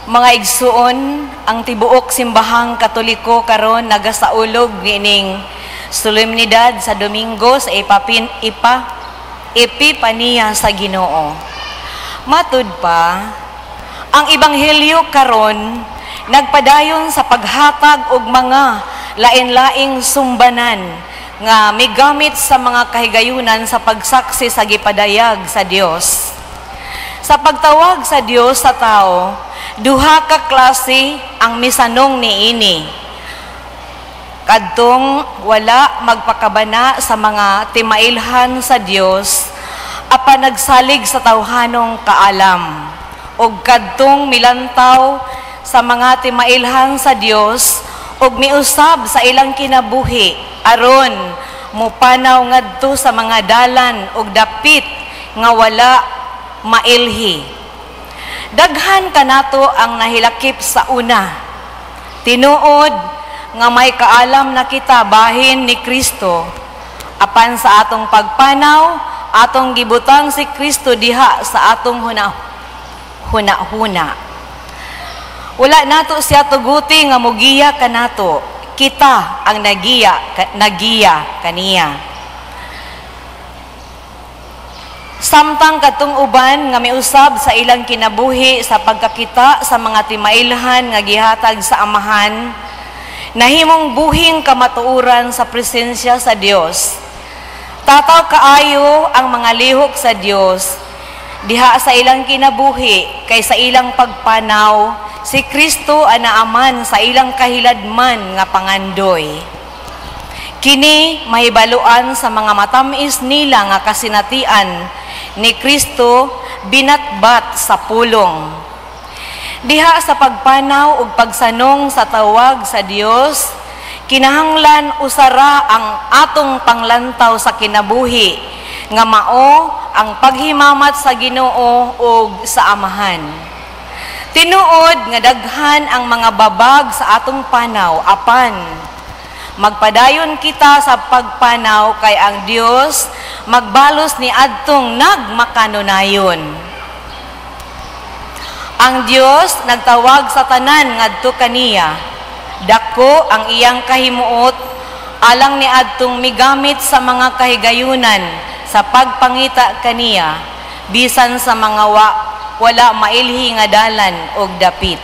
Mga igsuon, ang tibuok Simbahang Katoliko karon nagasaulog niining solemnidad sa Domingo sa ipapin ipa Epipaniya sa Ginoo. Matud pa, ang Ebanghelyo karon nagpadayon sa paghatag og mga lain-laing sumbanan nga migamit sa mga kahigayunan sa pagsaksi sa gipadayag sa Dios. Sa pagtawag sa Dios sa tao, duha ka klase ang misanong niini. Kadtong wala magpakabana sa mga timailhan sa Dios apan nagsalig sa tawhanong kaalam, ug kadtong milantaw sa mga timailhan sa Dios ug miusab sa ilang kinabuhi aron mopanaw ngadto sa mga dalan ug dapit nga wala mailhi. Daghan kanato ang nahilakip sa una. Tinuod nga may kaalam na kita bahin ni Kristo, apan sa atong pagpanaw, atong gibutang si Kristo diha sa atong huna-huna. Wala nato siya tuguti nga mugiya kanato, kita ang nagiya kaniya. Samtang kadtong uban nga miusab sa ilang kinabuhi sa pagkakita sa mga timailhan nga gihatag sa Amahan, nahimong buhing kamatuoran sa presensya sa Dios. Tataw kaayo ang mga lihok sa Dios diha sa ilang kinabuhi, kay sa ilang pagpanaw si Kristo anaaman sa ilang kahiladman nga pangandoy. Kini mahibaluan sa mga matamis nila nga kasinatian ni Kristo binatbat sa pulong. Diha sa pagpanaw ug pagsanong sa tawag sa Dios, kinahanglan usara ang atong panglantaw sa kinabuhi nga mao ang paghimamat sa Ginoo ug sa Amahan. Tinuod nga daghan ang mga babag sa atong panaw, apan magpadayon kita sa pagpanaw kay ang Dios magbalos ni adtong nagmakanunayon. Ang Dios nagtawag sa tanan ngadto kaniya. Dako ang iyang kahimuot alang ni adtong migamit sa mga kahigayunan sa pagpangita kaniya, bisan sa mga wala mailhi nga dalan og dapit.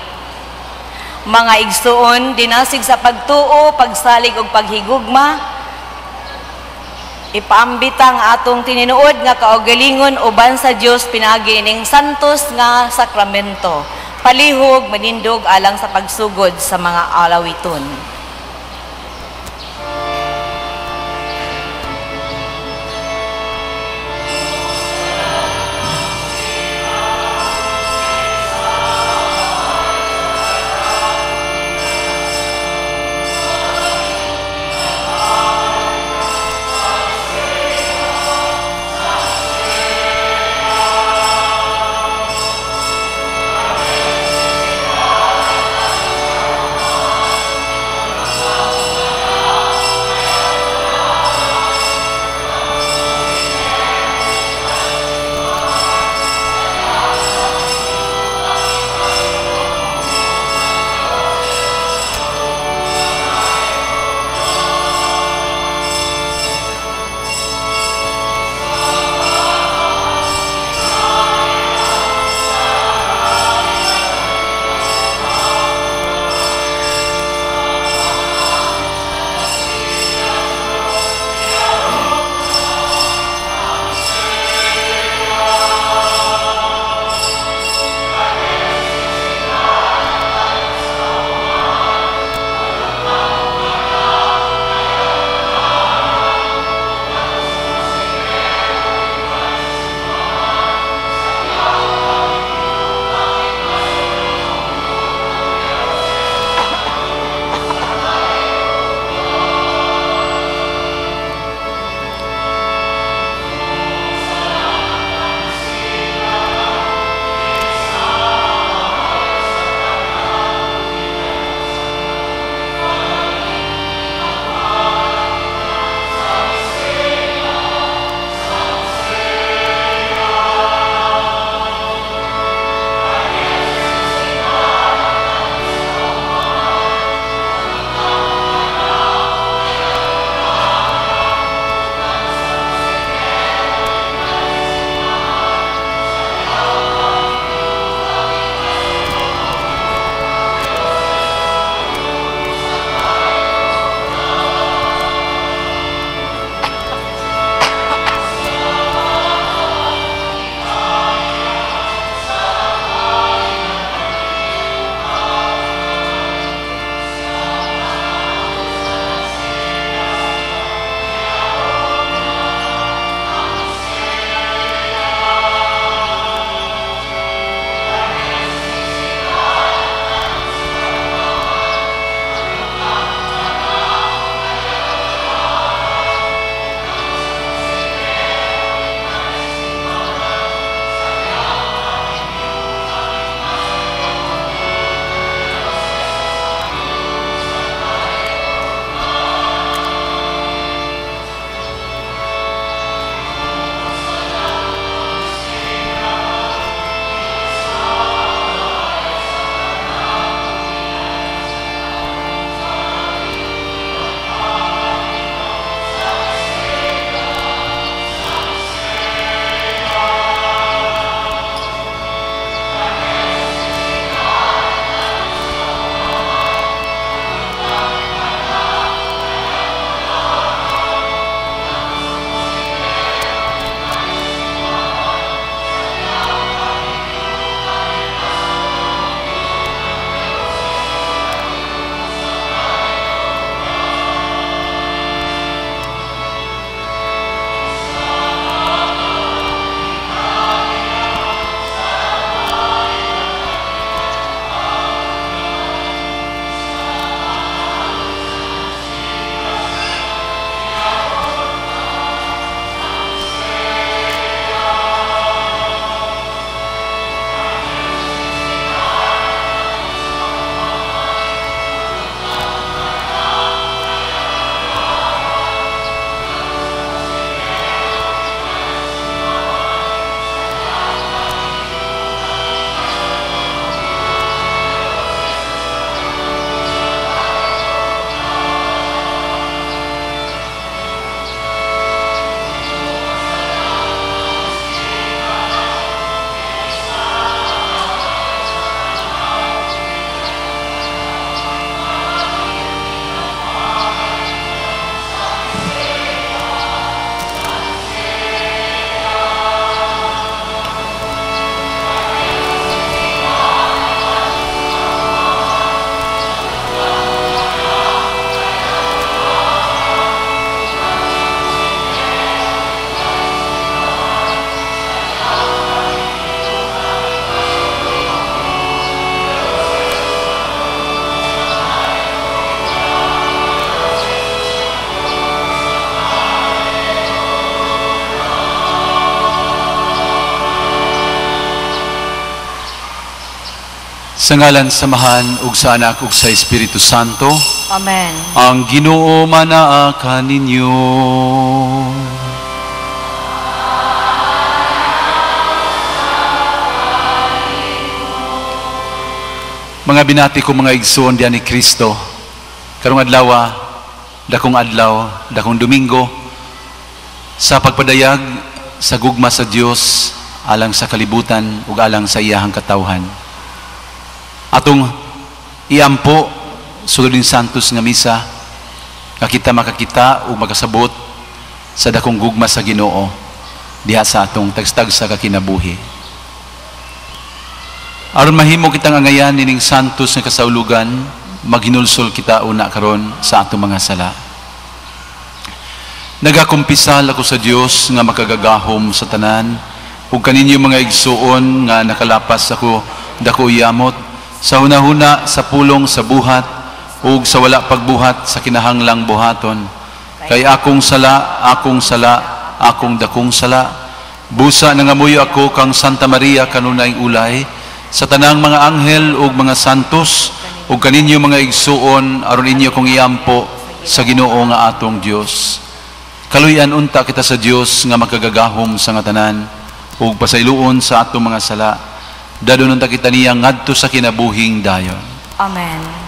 Mga igsuon, dinasig sa pagtuo, pagsalig og paghigugma, ipaambita ang atong tinuod nga kaugalingon uban sa Dios pinaagi ning santos nga sakramento. Palihog manindog alang sa pagsugod sa mga alawiton. Sa ngalan sa Amahan ug sa Anak ug sa Espiritu Santo. Amen. Ang Ginoo manaa kaninyo. Mga binati ko, mga igsoon diyan ni Kristo, karong adlaw, dakong adlaw, dakong Domingo, sa pagpadayag sa gugma sa Dios alang sa kalibutan ug alang sa iyahang katawhan. Atong iampo sulod ning Santos nga misa nga kita makakita ug makasabot sa dakong gugma sa Ginoo diha sa atong tagstag sa kakinabuhi. Aron mahimo kitang angayan nining Santos nga kasaulugan, maghinulsol kita una karon sa atong mga sala. Nagakumpisal ako sa Dios nga makagagahom sa tanan ug kaninyo mga igsuon nga nakalapas ako dako yamot sa hunahuna, sa pulong, sa buhat ug sa wala pagbuhat sa kinahanglang buhaton. Kay akong sala, akong sala, akong dakong sala. Busa nangamuyo ako kang Santa Maria kanunay ulay sa tanang mga anghel ug mga santos ug kaninyo mga igsuon aron inyo kong iampo sa Ginoo nga atong Dios. Kaluy-an unta kita sa Dios nga makagagahom sa nga tanan ug pasayloon sa atong mga sala. Dadon unta kita niya ngadto sa kinabuhing dayon. Amen.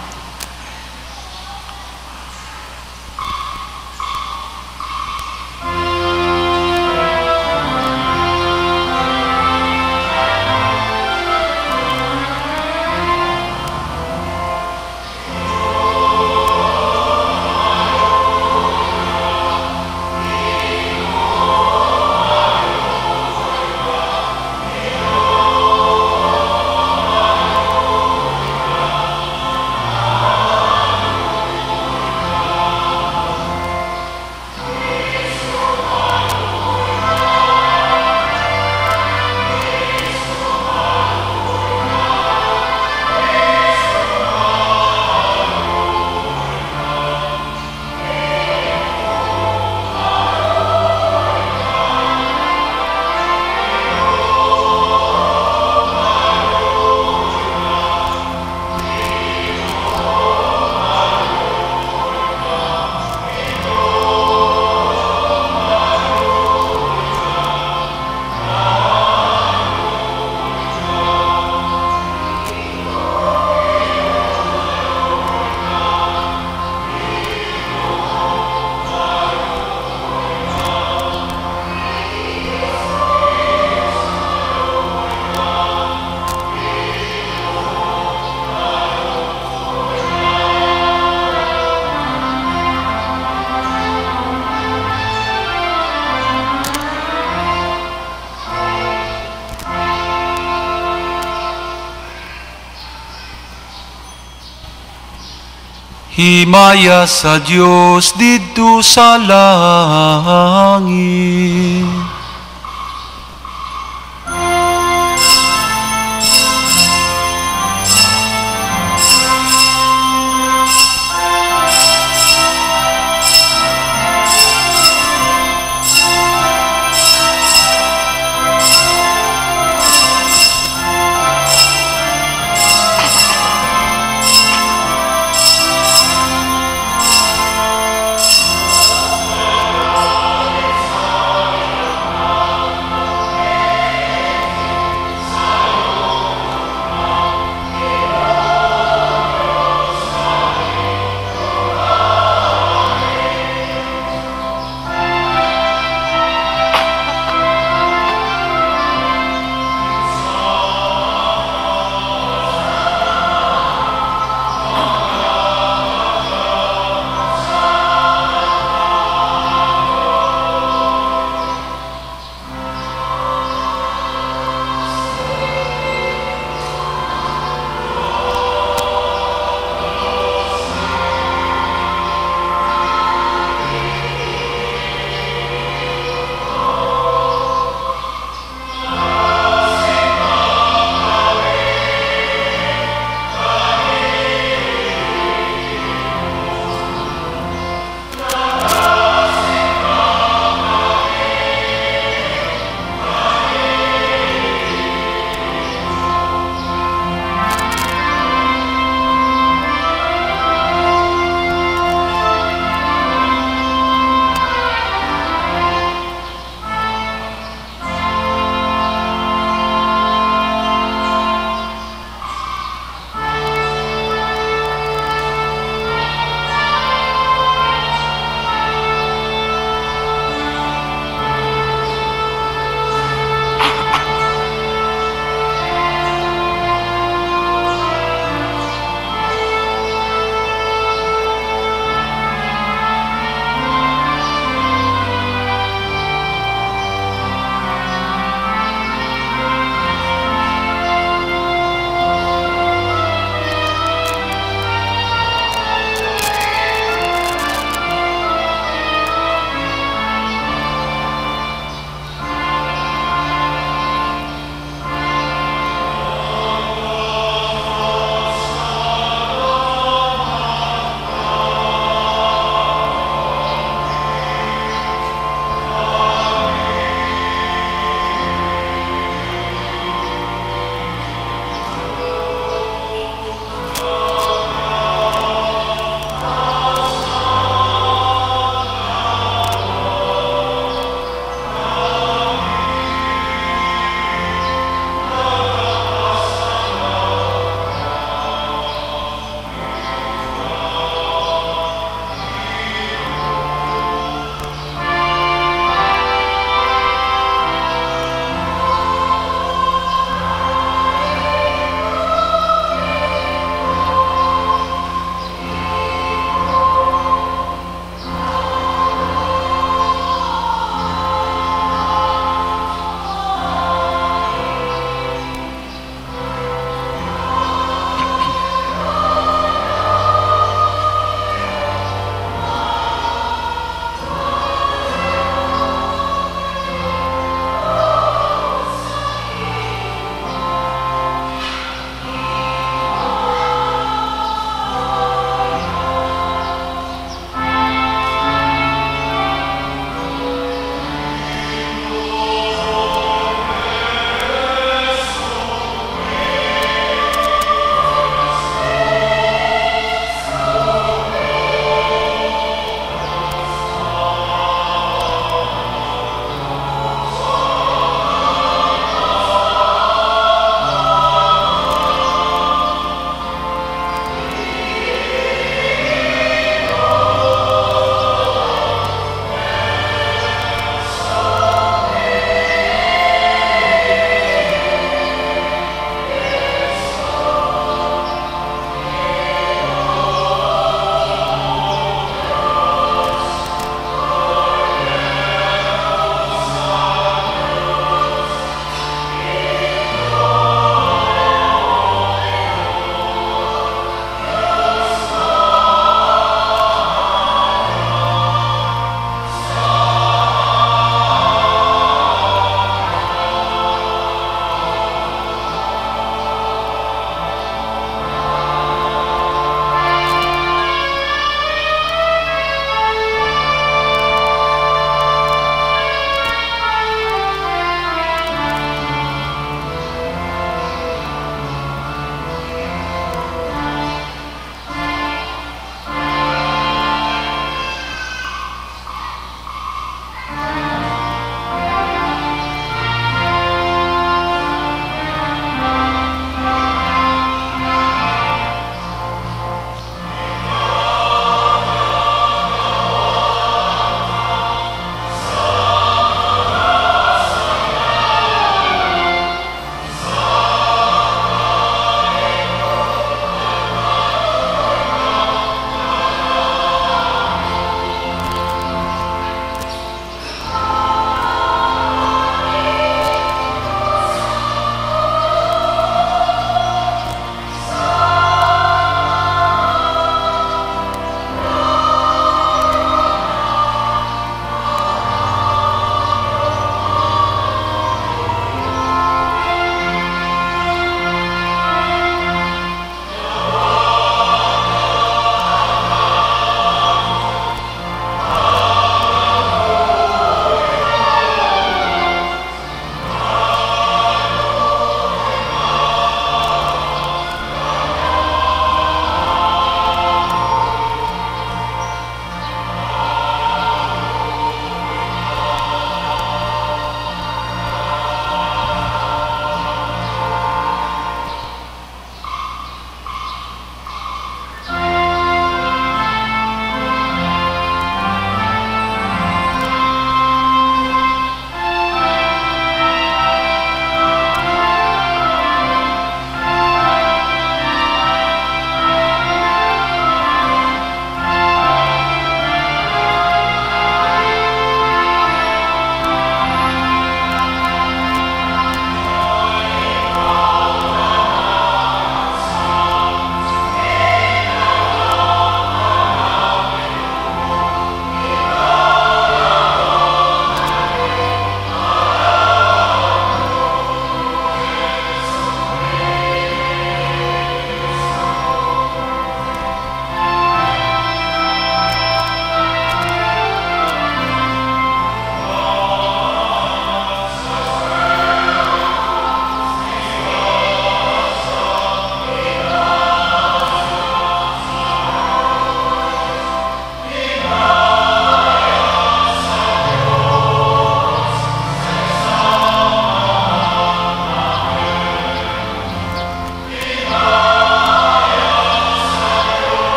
Himaya sa Dios didto sa langit.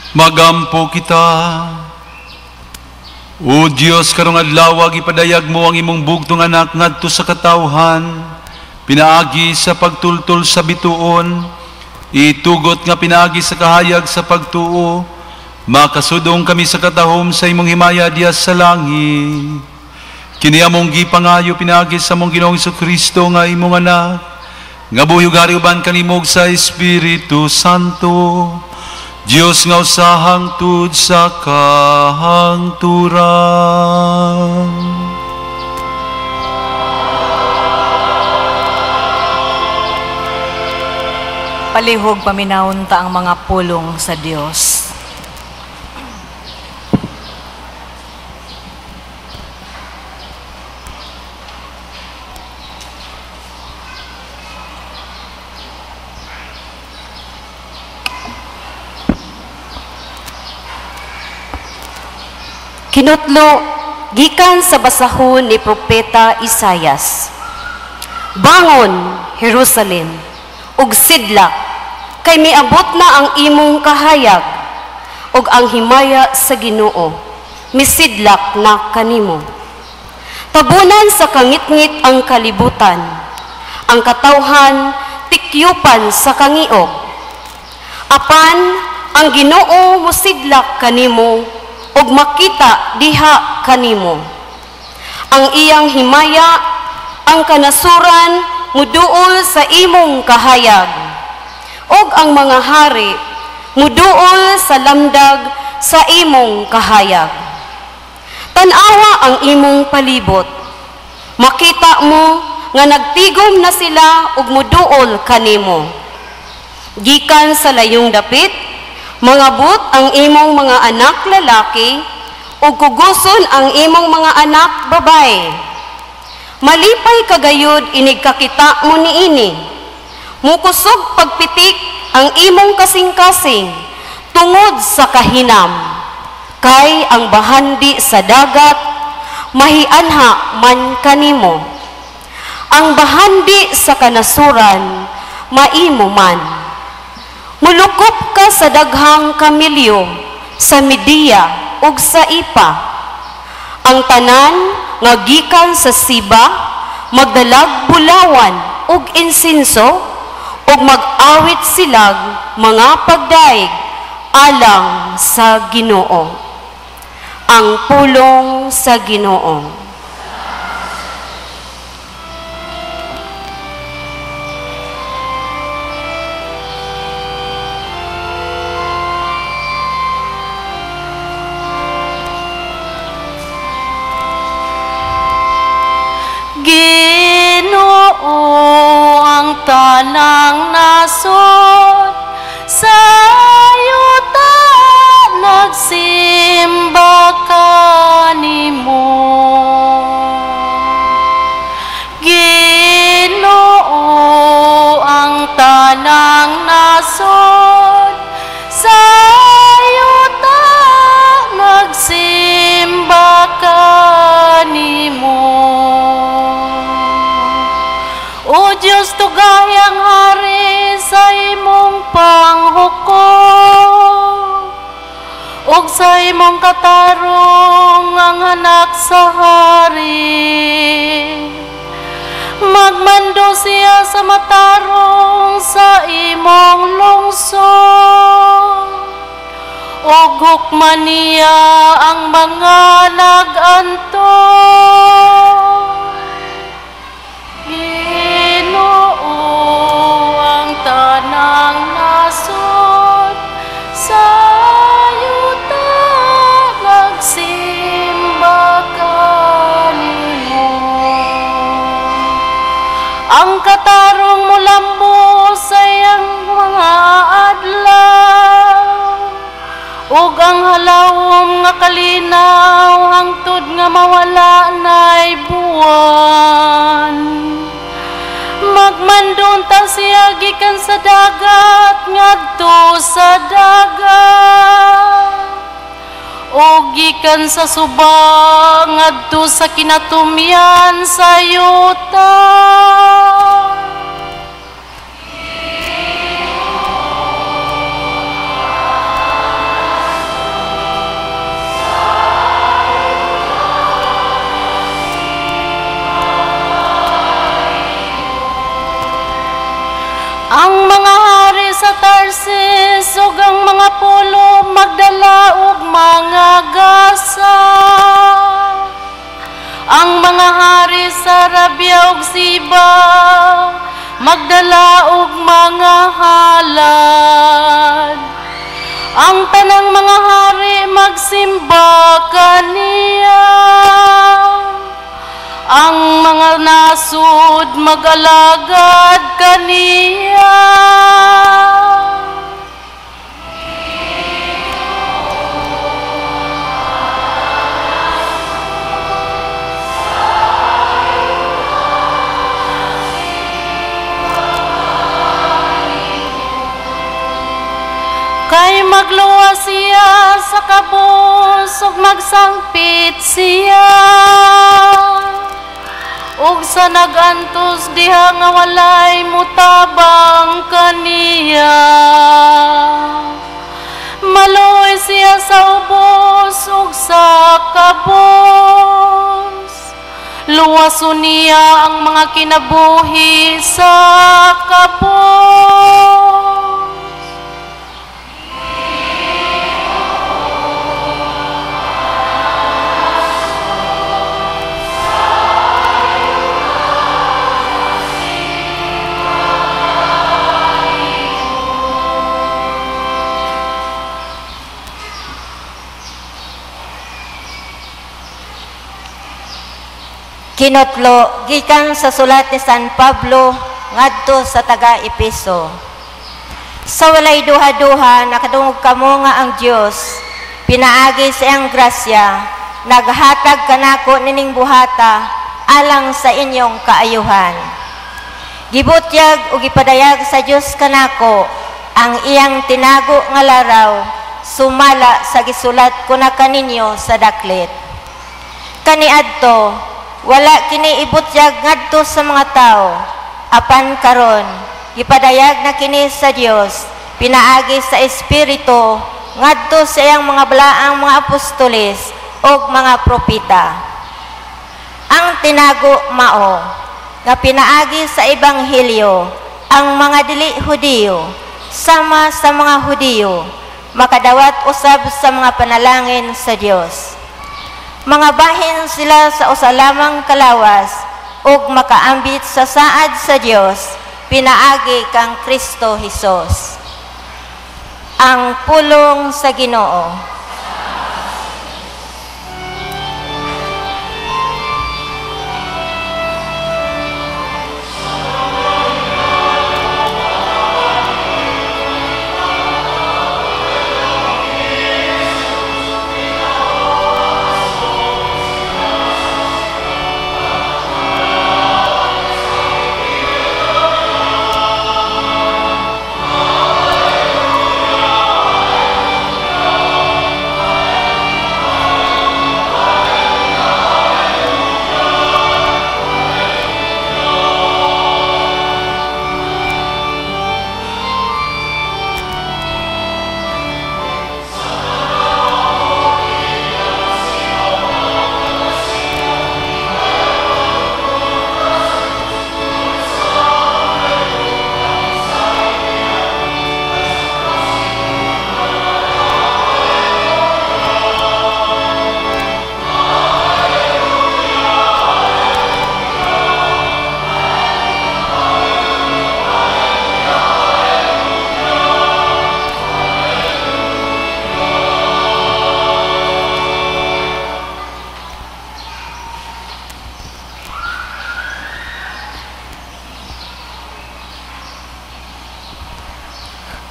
Magampo kita. O Dios, karong adlaw gipadayag mo ang imong bugtong anak ngadto sa katawhan, pinaagi sa pagtultol sa bituon, itugot nga pinaagi sa kahayag sa pagtuo, makasudong kami sa katahom sa imong himaya diya sa langit. Kini among gipangayo pinaagi sa among Ginoong Kristo nga imong anak, nga buhi ug hari uban kanimo sa Espiritu Santo, Diyos nga usa hangtod sa kahangturan. Palihog paminawon ta ang mga pulong sa Dios. Kinutlo gikan sa basahon ni Propeta Isayas. Bangon, Jerusalem, ug sidlak, kay miabot na ang imong kahayag, ug ang himaya sa Ginoo misidlak na kanimo. Tabunan sa kangitngit ang kalibutan, ang katawhan tikyupan sa kangiog. Apan ang Ginoo mosidlak kanimo ug makita diha kanimo. Ang iyang himaya, ang kanasuran muduol sa imong kahayag, ug ang mga hari muduol sa lamdag sa imong kahayag. Tan-awa ang imong palibot, makita mo nga nagtigom na sila ug muduol kanimo. Gikan sa layong dapit, mangabot ang imong mga anak lalaki ug kuguson ang imong mga anak babae. Malipay kagayod inig kakita mo niini. Mukusog pagpitik ang imong kasing-kasing tungod sa kahinam. Kay ang bahandi sa dagat mahianha man kanimo. Ang bahandi sa kanasuran maimo man. Mulukop ka sa daghang kamilyo, sa Media ug sa Ipa. Ang tanan nga gikan sa Siba magdalag bulawan ug insinso, ug mag-awit silag mga pagdaig alang sa Ginoo. Ang pulong sa Ginoo. Ginoo ang tanang nasod, sa yuta nagsimba kanimo. Ginoo ang tanang nasod, sa yuta nagsimba kanimo. O Diyos, tugay ang hari sa imong panghukom, ug sa imong katarong ang anak sa hari. Magmando siya sa matarong sa imong lungsod, ug hukman niya ang mga nag-antos. Ginoo ang tanang nasod, sa yuta nagsimba kanimo. Ang katarong mulambo sa iyang mga adlaw, ug ang halawom nga kalinaw hangtod nga mawala na'y buwan. Magmandon ta siya gikan sa dagat ngadto sa dagat, o gikan sa suba ngadto sa kinatumyan sa yuta. ug ang mga pulo magdala og mga gasa. Ang mga hari sa Arabia ug Siba magdala og mga halad. Ang tanang mga hari magsimba kaniya. Ang mga nasud mag-alagad kaniya. Kay magluwas siya sa kabus ug magsangpit siya. Ug sa nagantos diha nga walay mutabang kaniya. Maluoy siya sa ubos ug sa kabus. Luwason niya ang mga kinabuhi sa kabus. Kinotlo gikan sa sulat ni San Pablo ngadto sa taga-Epeso. Sa walay duha-duha nakadungog kamo nga ang Dios pinaagi sa iyang grasya naghatag kanako nining buhata alang sa inyong kaayuhan. Gibutyag ug gipadayag sa Dios kanako ang iyang tinago nga laraw sumala sa gisulat ko na kaninyo sa daklit. Kaniadto wala kini ibutyag ngadto sa mga tao, apan karon gipadayag na kini sa Dios pinaagi sa Espiritu ngadto sa iyang mga balaang mga apostoles ug mga propeta. Ang tinago mao nga pinaagi sa ebanghelyo ang mga dili Hudiyo sama sa mga Hudiyo makadawat usab sa mga panalangin sa Dios. Mga bahin sila sa usa lamang kalawas ug makaambit sa saad sa Dios pinaagi kang Kristo Hesus. Ang pulong sa Ginoo.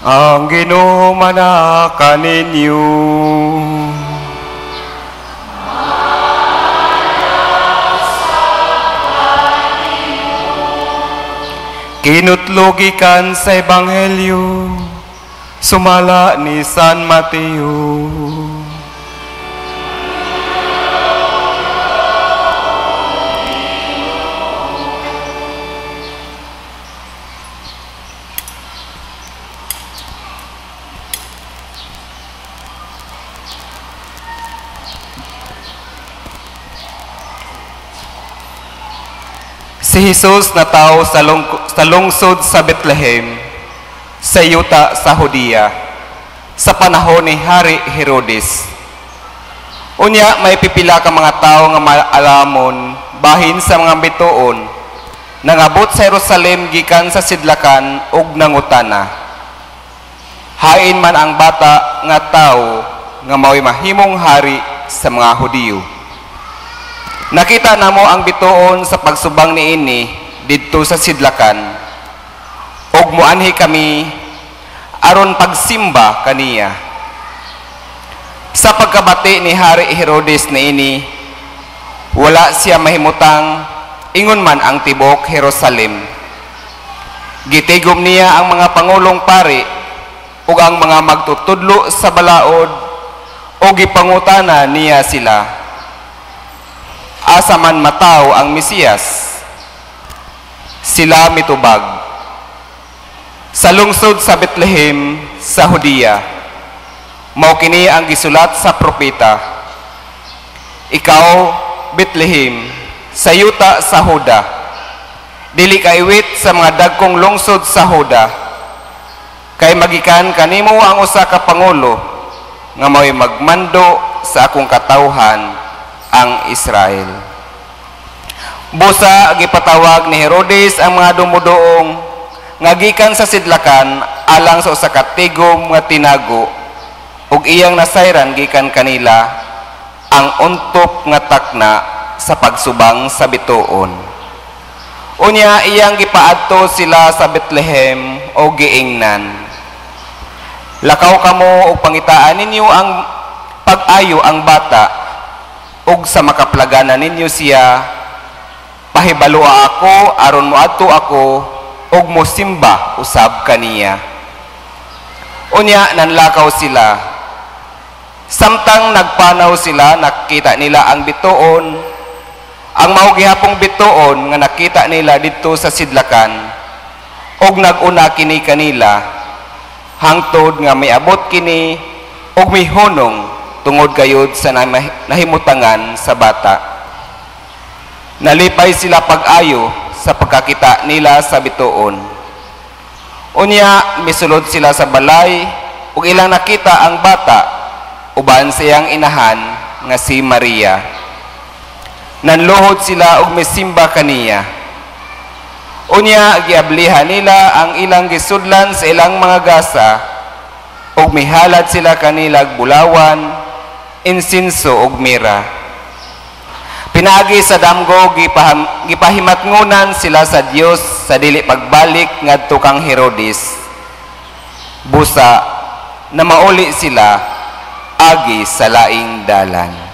Ang Ginoo manaka ninyo. Kinutlo gikan sa Ebanghelyo sumala ni San Mateo. Si Jesus natawo sa lungsod sa Bethlehem, sa yuta sa Judea. sa panahon ni Hari Herodes. Unya may pipila ka mga tawo nga maalamon bahin sa mga bituon nangabot sa Jerusalem gikan sa sidlakan ug nangutana, hain man ang bata nga tawo nga mao'y mahimong hari sa mga Hudiyo? Nakita namo ang bituon sa pagsubang niini didto sa sidlakan, ug moanhi kami aron pagsimba kaniya. Sa pagkabati ni Hari Herodes niini, wala siya mahimutang, ingon man ang tibuok Jerusalem. Gitigom niya ang mga pangulong pari ug ang mga magtutudlo sa balaod, ug gipangutana niya sila, asa man mataw ang Mesiyas? Sila mitubag, sa lungsod sa Bethlehem sa Judea. Mao kini ang gisulat sa propeta, ikaw, Bethlehem, sa yuta sa Juda, dili ka iwit sa mga dagkong lungsod sa Juda, kay magikan kanimo ang usa ka pangulo nga mao'y magmando sa akong katawhan ang Israel. Busa gipatawag ni Herodes ang mga dumuduong nga gikan sa sidlakan alang sa usa ka tigom nga tinago, ug iyang nasayran gikan kanila ang untop nga takna sa pagsubang sa bituon. Unya iyang gipaadto sila sa Bethlehem o giingnan, lakaw kamo og pangitaan ninyo ang pag-ayo ang bata, ug sa makaplaganan ninyo siya, pahibaloa ako aron moadto ako ug mosimba usab kaniya. Unya nanlakaw sila. Samtang nagpanaw sila, nakita nila ang bituon, ang mao gihapong bituon nga nakita nila didto sa sidlakan, ug nag-una kini kanila hangtod nga miabot kini ug mihunong tungod gayud sa nahimutangan sa bata. Nalipay sila pag-ayo sa pagkakita nila sa bituon. Unya misulod sila sa balay ug ilang nakita ang bata uban sa iyang inahan nga si Maria. Nanluhod sila og misimba kaniya. Unya giablihan nila ang ilang gisudlan sa ilang mga gasa ug mihalad sila kanilag bulawan, insinso ug mira. Pinaagi sa damgo gipahimatngunan sila sa Dios sa dili pagbalik ngadto kang Herodes. Busa na mauli sila agi sa laing dalan.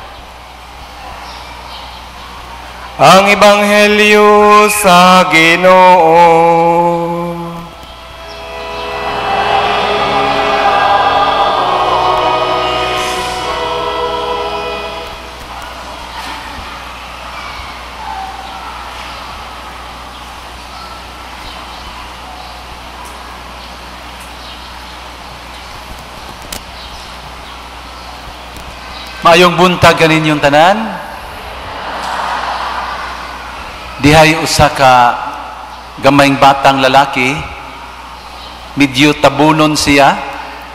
Ang Ebanghelyo sa Ginoo. Maayong buntag kaninyong tanan. Dihay usa ka gamayng batang lalaki, medyo tabunon siya,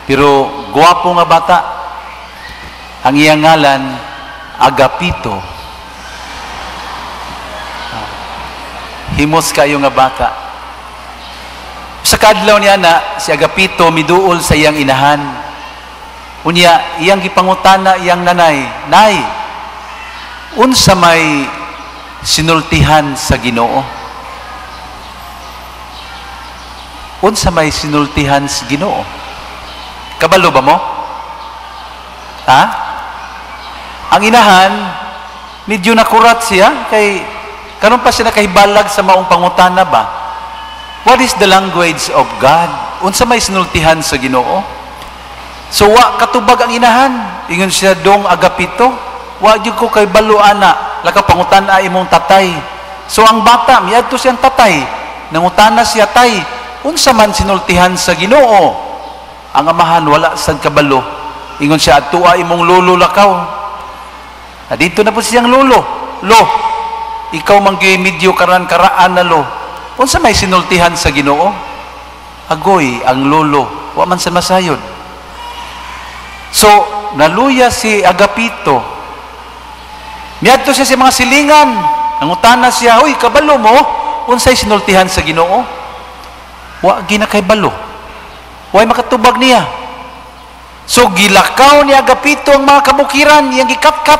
pero gwapo nga bata. Ang iyang ngalan, Agapito. Himos kayo nga bata. Sa kaadlaw niya na, si Agapito miduol sa iyang inahan. Unya, iyang gipangutana iyang nanay, "Nay, unsa may sinultihan sa Ginoo? Unsa may sinultihan sa Ginoo? Kabalo ba mo?" Ha? Ang inahan, medyo nakurat siya, kay karon pa siya nakahibalag sa maong pangutana ba? What is the language of God? Unsa may sinultihan sa Ginoo? So wa katubag ang inahan. Ingon siya, "Dong Agapito, wa gyud ko kay balo ana, laka pangutan-a imong tatay." So ang bata miadto siyang tatay, nangutana siya, "Tay, unsa man sinultihan sa Ginoo?" Ang amahan wala sad kabalo. Ingon siya, "Adtua imong lolo lakaw." Na dito na po siyang lolo. "Lo, ikaw man gyud medyo karan karaan na lo. Unsa may sinultihan sa Ginoo?" Agoy ang lolo, wa man sa masayod. So, naluya si Agapito. Miadto siya sa mga silingan. Nangutana siya, "Uy, kabalo mo, unsay sinultihan sa Ginoo?" Wa ginakaybalo. Way makatubag niya. So, gilakaw ni Agapito ang mga kabukiran, iyang gikatkat.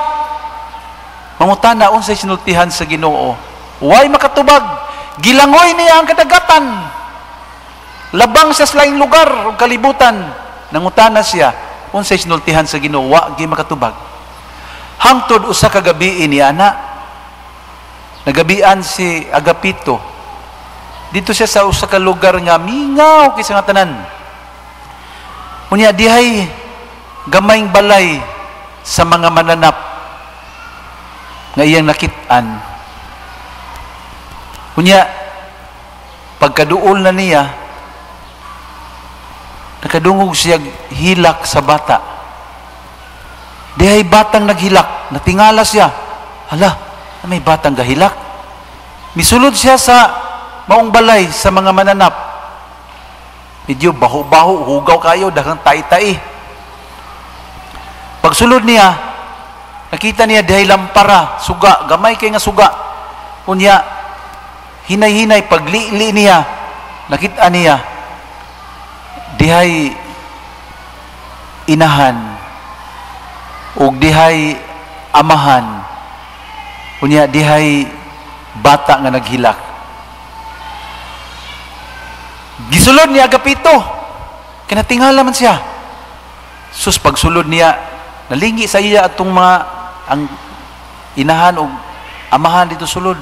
Mangutana, unsay sinultihan sa Ginoo. Way makatubag. Gilangoy niya ang kadagatan. Labang sa laing lugar o kalibutan. Nangutana siya, unsay sinultihan sa Ginoo. Wa gi makatubag. Hangtod usa ka gabi ni ana, nagabian si Agapito. Dito siya sa usa ka lugar nga mingaw kaysa nga tanan. Unya dihay gamayng balay sa mga mananap nga iyang nakit-an. Unya pagkaduol na niya, nakadungog siya hilak sa bata. Dihay batang naghilak, natingala siya. Hala, may batang gahilak. Misulod siya sa maong balay sa mga mananap. Medyo baho-baho, hugaw kayo, daghang tai-tai. Pagsulod niya, nakita niya dihay lampara, suga, gamay kay nga suga. Unya, hinay-hinay, paglili niya, nakita niya, dihay inahan, ug dihay amahan, unya dihay bata nga naghilak. Gisulod ni Agapito, kinatingala man siya. Sus, pagsulod niya, nalingi sa iya atong mga ang inahan o amahan dito sulod.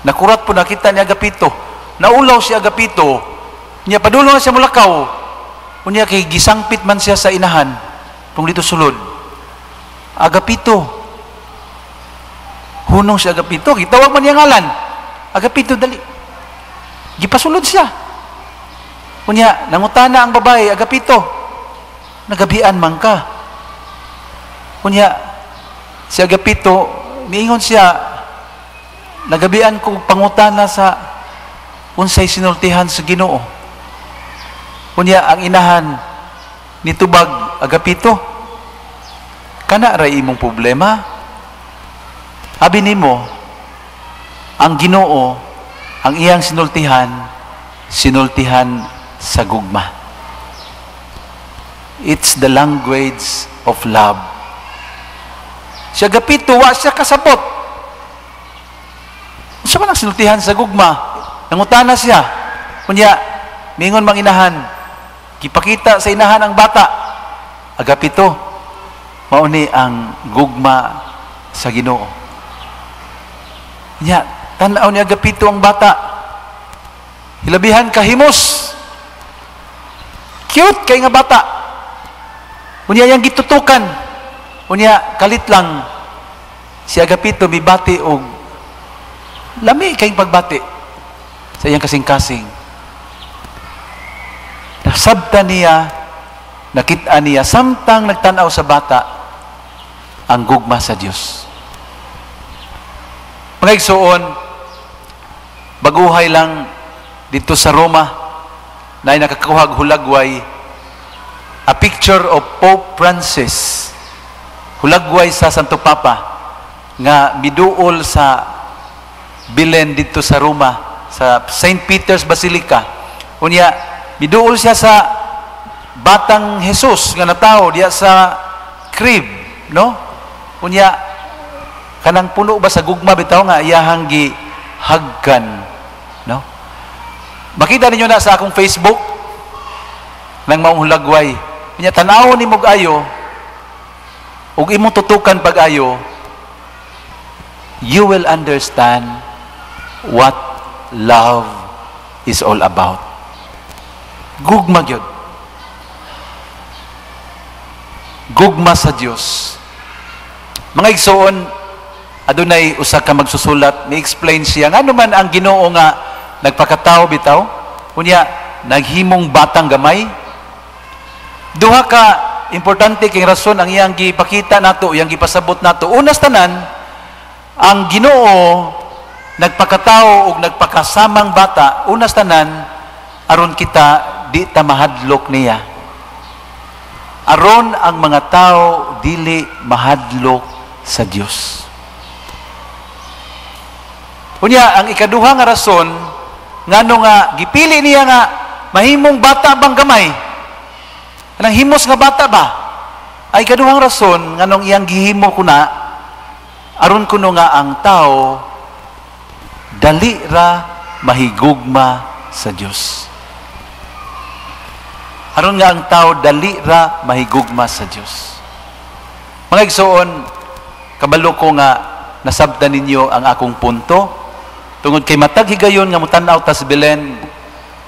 Nakurat po nakita ni Agapito. Naulaw si Agapito. Niya padulong na siya mulakaw. Unya kay gisangpit man siya sa inahan kung dito sulod. Agapito. Hunong si Agapito, gitawag man niya ngalan. Agapito, dali. Gipasulod siya. Unya, nangutana ang babae, Agapito, nagabian man ka. Unya, si Agapito, miingon siya, nagabian ko pangutana sa unsay sinultihan sa Ginoo. Unya, ang inahan nitubag, Agapito, kana ra imong problema. Abi nimo, ang Ginoo, ang iyang sinultihan, sinultihan sa gugma. It's the language of love. Si Agapito, wa siya kasabot. Unsa man ang sinultihan sa gugma? Nangutana siya. Unya, mingon mang inahan, gipakita sa inahan ang bata. Agapito, mauni ang gugma sa Ginoo. Unya, tan-aw ni Agapito ang bata. Hilabihan kahimos. Cute kay nga bata. Unya yang gitutukan. Unya kalit lang si Agapito mibati og lami kay pagbati sa iyang kasing-kasing. Nasabta niya, nakita niya samtang nagtan-aw sa bata ang gugma sa Dios. Mga igsoon, baguhay lang dito sa Roma na nakakuhag hulagway a picture of Pope Francis, hulagway sa Santo Papa nga miduol sa Belen dito sa Roma, sa St. Peter's Basilica. Unya miduol siya sa batang Jesus nga natawo diya sa crib, no? Unya kanang puno ba sa gugma bitaw nga iyahang gihagkan, no? Makita ninyo na sa akong Facebook nang maong hulagway. Unya tan-awon nimo ayo ug imong tutukan pag-ayo, you will understand what love is all about. Gugma gyud. Gugma sa Dios. Mga igsoon, adunay usa ka magsusulat, ni-explain siya ngano man ang Ginoo nga nagpakatao bitaw, unya naghimong batang gamay. Duha ka importante kay rason ang iyang gipakita nato, iyang gipasabot nato. Unas tanan, ang Ginoo nagpakatao og nagpakasamang bata, unas tanan aron kita di ta mahadlok niya. Aron ang mga tao dili mahadlok sa Dios. Unya, ang ikaduha nga rason ngano nga gipili niya nga mahimong bata bang gamay, anang himos nga bata ba, ay ikaduhang rason nganong iyang gihimo kuna aron kuno nga ang tao dali ra mahigugma sa Dios. Aron nga ang tao dali ra mahigugma sa Dios. Mga igsoon, kabalo ko nga nasabtan ninyo ang akong punto tungod kay matag higayon nga mutan-aw ta sa Belen,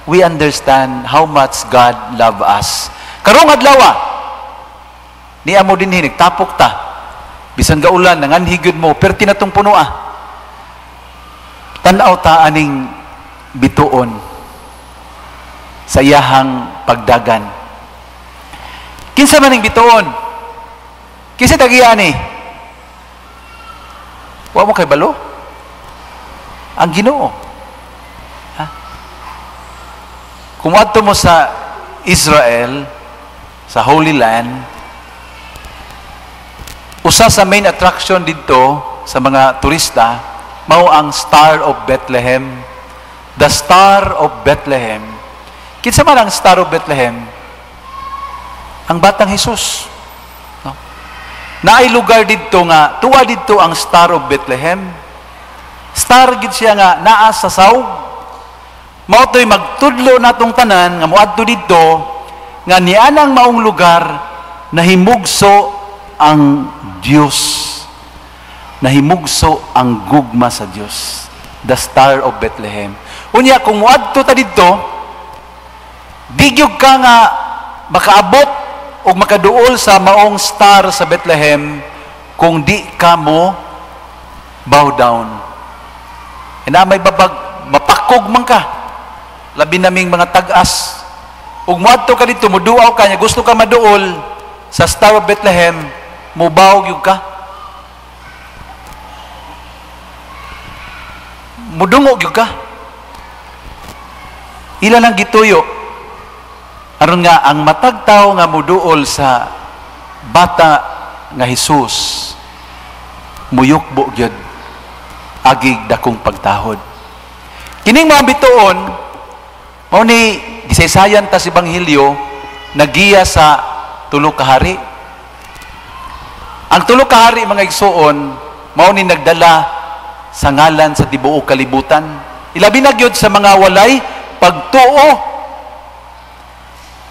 we understand how much God love us. Karong adlaw, niya mo dinhi nagtapok ta. Bisan gaulan, nanganhi gyud mo, perti na tong puno ah. Tan-aw ta aning bituon sa iyahang pagdagan. Kinsa man ning bituon? Kinsa tagiya ni? Wa mo kay balo? Ang Ginoo. Ha? Kung adto mo sa Israel, sa Holy Land, usa sa main attraction didto sa mga turista mao ang Star of Bethlehem. The Star of Bethlehem. Kinsa man ang Star of Bethlehem? Ang batang Jesus. No? Naay lugar didto nga tuwa didto ang Star of Bethlehem. Star gid siya nga naa sa saug. Mao to'y magtudlo natong tanan nga moadto didto nga nianang maong lugar nahimugso ang Dios. Nahimugso ang gugma sa Dios. The Star of Bethlehem. Unya kung moadto ta didto, di gyud ka nga makaabot o makaduol sa maong star sa Bethlehem kung di ka mo bow down. Ina may babag, mapakog man ka. Labi naming mga tag-as. Ug moadto ka didto, moduaw ka niya, gusto ka maduol sa Star of Bethlehem, mubaw gyud ka. Mudungo gyud ka. Ila lang gituyo. Aron nga ang matag tawo nga muduol sa bata nga Hesus, muyukbo gyud agig dakong pagtahod. Kining mga bituon mao ni gisaysayan ta sa ebanghelyo, nagiya sa tulo ka hari. Ang tulo ka hari, mga igsuon, mao ni nagdala sa ngalan sa tibuok kalibutan. Ilabi na gyud sa mga walay pagtuo.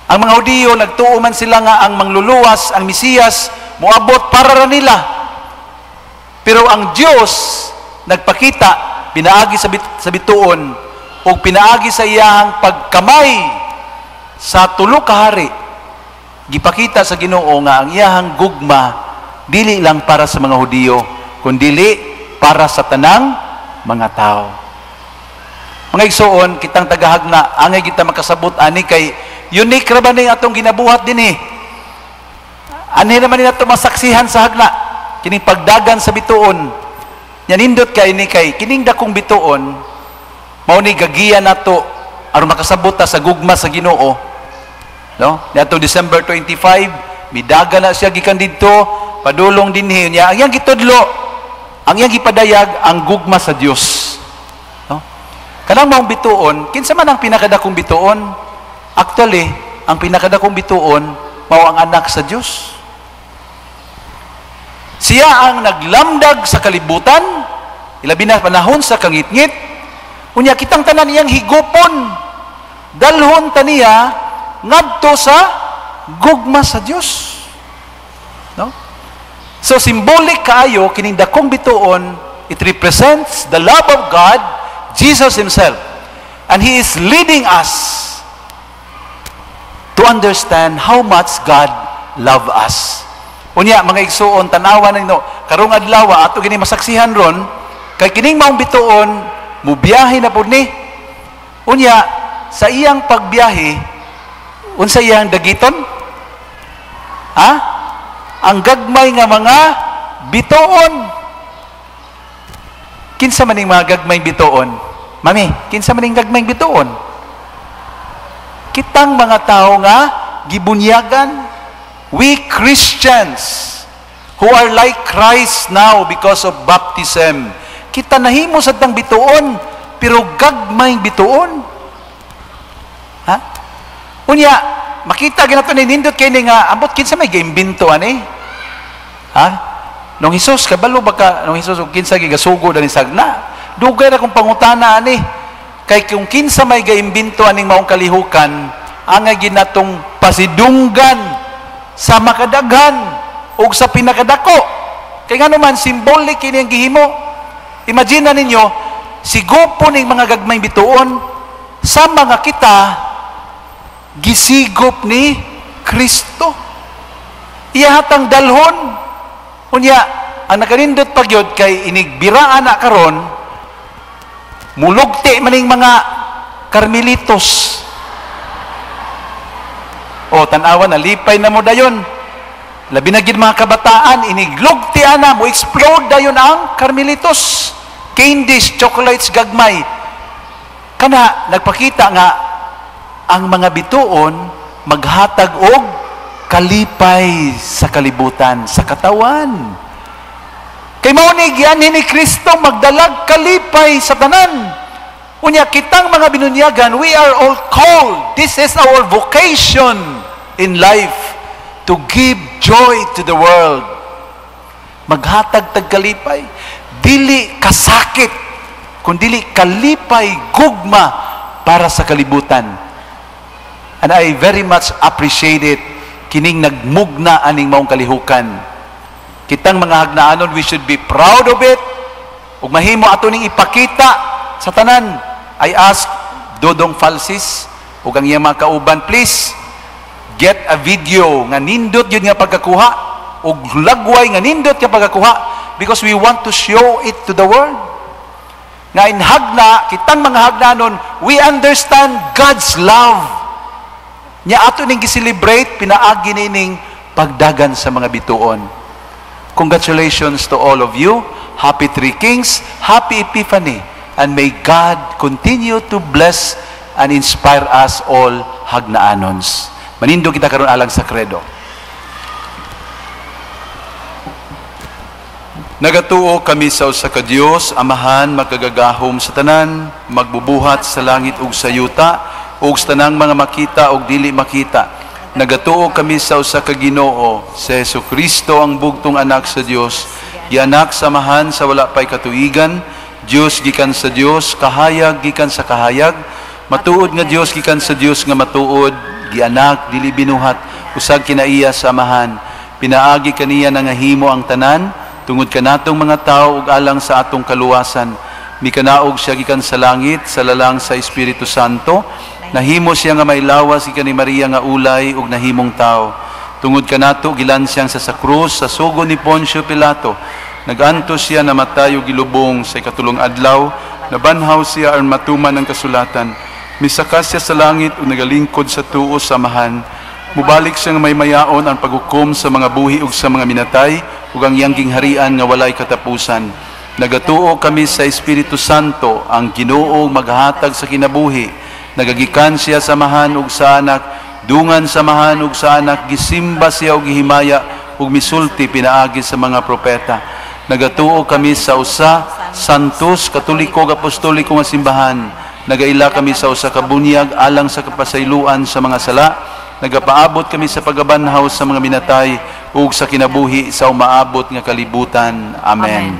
Ang mga Hudiyo, nagtuo man sila nga ang mangluluwas, ang Mesiyas, moabot para ra nila. Pero ang Dios nagpakita pinaagi sa bituon o pinaagi sa iyahang pagkamay sa tulo ka hari. Gipakita sa Ginoo nga ang iyahang gugma dili lang para sa mga Hudiyo, kundili para sa tanang mga tao. Mga igsuon, kitang tagahagna, angay kita makasabot ani kay unique ra ba ning atong ginabuhat dinhi. Anhi naman ni ato masaksihan sa hagna kining pagdagan sa bituon. Nindot kay ni kay kining dakong bituon mao ni gagiya nato aron makasabot ta sa gugma sa Ginoo. No? Niadtong December 25, midaga na siya gikan didto padulong dinhi niya. Ang iyang gitudlo, ang iyang gipadayag ang gugma sa Dios. No? Kanang maong bituon, kinsa man ang pinakadakong bituon? Actually, ang pinakadakong bituon mao ang anak sa Dios. Siya ang naglamdag sa kalibutan, ilabi na panahon sa kangitngit. Unya kitang tanan iyang higupon, dalhon ta niya ngadto sa gugma sa Dios. No? So symbolic kaayo kining dakong bituon, it represents the love of God, Jesus himself. And he is leading us to understand how much God love us. Unya mga igsuon, tanawa ninyo karong adlaw ato gini masaksihan ron kay kining maong bituon mubiyahe na pud ni. Unya sa iyang pagbiyahe, unsa iyang dagiton? Ha? Ang gagmay nga mga bituon. Kinsa man ning mga gagmay bituon? Mami, kinsa man ning gagmay bituon? Kitang mga tao nga gibunyagan. We Christians who are like Christ now because of baptism, kita nahimo sa tang bituon, pero gagmay bituon. Ha? Unya, makita ginato ni nindot kay ni nga ambot kinsa may giimbento ani? Ha? Nung Hesus kabalo ba ka nung Hesus og kinsa gigasugod ani sagna? Dugay ra kong pangutana ani. Kay kung kinsa may gaimbento aning maong kalihukan, angay ginatong pasidunggan sa makadaghan ug sa pinakadako. Kay ngano man symbolic kini ang gihimo. Imagine na ninyo, sigupo ning mga gagmayng bituon sa mga kita gisigop ni Kristo. Iyahatang dalhon. Unya, ang nakanindot pagyod kay inigbiraan na karon, mulugti maning mga Carmelitos. O tan-awa na lipay na mo dayon. Labi na gid mga kabataan, iniglugti ana mo explode dayon ang Carmelitos. Candies, chocolates, gagmay. Kana nagpakita nga ang mga bituon maghatag og kalipay sa kalibutan, sa katawan. Kay mao ni gianhi ni Kristo magdalag kalipay sa tanan. Unya kitang mga binunyagan, we are all called. This is our vocation in life, to give joy to the world. Maghatag tag kalipay, dili kasakit, kundili kalipay, gugma para sa kalibutan. And I very much appreciate it kining nagmugna aning maong kalihukan. Kitang mga hagnaanon, we should be proud of it. Ug mahimo ato ning ipakita sa tanan. I ask Dodong Falsis ug ang iyang mga kauban, please get a video nga nindot yun nga pagkakuha ug lagway nga nindot nga pagkakuha, because we want to show it to the world. Nga in hagna, kitang mga hagnanon, we understand God's love. Nya ato ning gi-celebrate pinaagi nining pagdagan sa mga bituon. Congratulations to all of you. Happy Three Kings, Happy Epiphany, and may God continue to bless and inspire us all hagnaanons. Manindo kita karon alang sa credo. Nagatuo kami sa usa ka Dios, Amahan, makagagahom sa tanan, magbubuhat sa langit ug sa yuta, ug sa tanang mga makita ug dili makita. Nagatuo kami sa usa ka Ginoo, sa Hesukristo ang bugtong anak sa Dios, gianak sa Amahan sa wala pay katuigan, Dios gikan sa Dios, kahayag gikan sa kahayag, matuod nga Dios gikan sa Dios nga matuod, gianak dili binuhat, usag kinaiya sa Amahan. Pinaagi kaniya nangahimo ang tanan, tungod kanatong mga tawo ug alang sa atong kaluwasan. Mikanaog siya gikan sa langit, sa lalang sa Espiritu Santo. Nahimo siya nga may lawas gikan ni Maria nga ulay ug nahimong tawo. Tungod kanato gilansiyang sa krus sa sugo ni Poncio Pilato. Nagantos siya namatay ug gilubong sa ikatulong adlaw. Nabanhaw siya aron matuman ang kasulatan. Misaka siya sa langit ug nagalingkod sa tuo sa Amahan. Mubalik siya nga may mayaon ang paghukom sa mga buhi ug sa mga minatay, ug ang iyang gingharian nga walay katapusan. Nagatuo kami sa Espiritu Santo, ang Ginoo maghatag sa kinabuhi. Nagagikan siya sa Amahan ug sa Anak, dungan sa Amahan ug sa Anak, gisimba siya ug gihimaya ug misulti pinaagi sa mga propeta. Nagatuo kami sa usa Santos Katoliko ug Apostoliko nga simbahan. Nagaila kami sa usa ka bunyag alang sa kapasayloan sa mga sala. Nagapaabot kami sa pagabanhaw sa mga minatay ug sa kinabuhi sa umaabot nga kalibutan. Amen. Amen.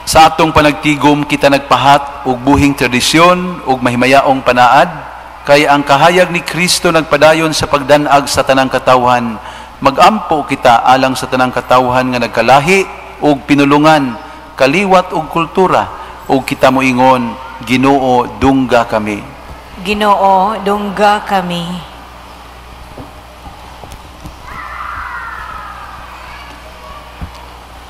Sa atong panagtigom kita nagpahat og buhing tradisyon ug mahimayaong panaad, kay ang kahayag ni Kristo nagpadayon sa pagdanag sa tanang katawhan. Magampo kita alang sa tanang katawhan nga nagkalahi ug pinulungan, kaliwat ug kultura, ug kita moingon, Ginoo, dungga kami. Ginoo, dungga kami.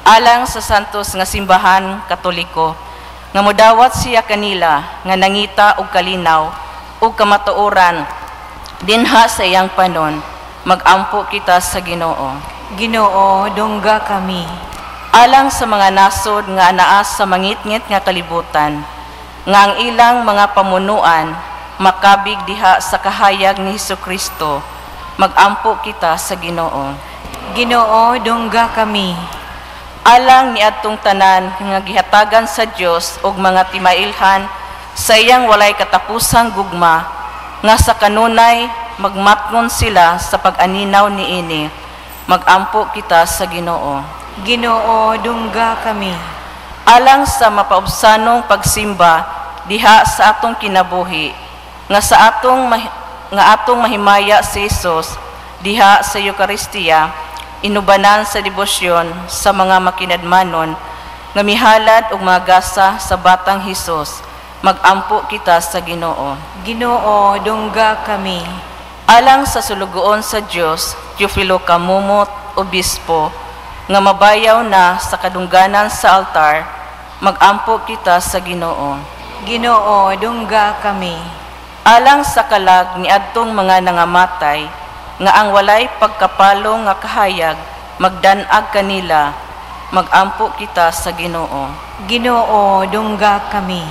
Alang sa Santos nga Simbahan Katoliko, nga modawat siya kanila nga nangita og kalinaw ug kamatuoran dinha sa iyang panon, magampo kita sa Ginoo. Ginoo, dungga kami. Alang sa mga nasod nga anaa sa mangitngit nga kalibutan, nga ang ilang mga pamunuan makabig diha sa kahayag ni Hesukristo. Magampo kita sa Ginoo. Ginoo, dungga kami. Alang niadtong tanan nga gihatagan sa Dios og mga timailhan sa iyang walay katapusang gugma, nga sa kanunay magmatngon sila sa pag-aninaw niini. Magampo kita sa Ginoo. Ginoo, dungga kami. Alang sa mapaubsanong pagsimba diha sa atong kinabuhi, nga sa atong nga atong mahimaya si Hesus diha sa Eukaristiya, inubanan sa debosyon sa mga makinadmanon nga mihalad og mga gasa sa batang Hesus. Magampo kita sa Ginoo. Ginoo, dungga kami. Alang sa sulugoon sa Dios, Teofilo Camomot, Obispo, nga mabayaw na sa kadungganan sa altar, magampo kita sa Ginoo. Ginoo, dungga kami. Alang sa kalag niadtong mga nangamatay, nga ang walay pagkapalo nga kahayag magdan-ag kanila, magampo kita sa Ginoo. Ginoo, dungga kami.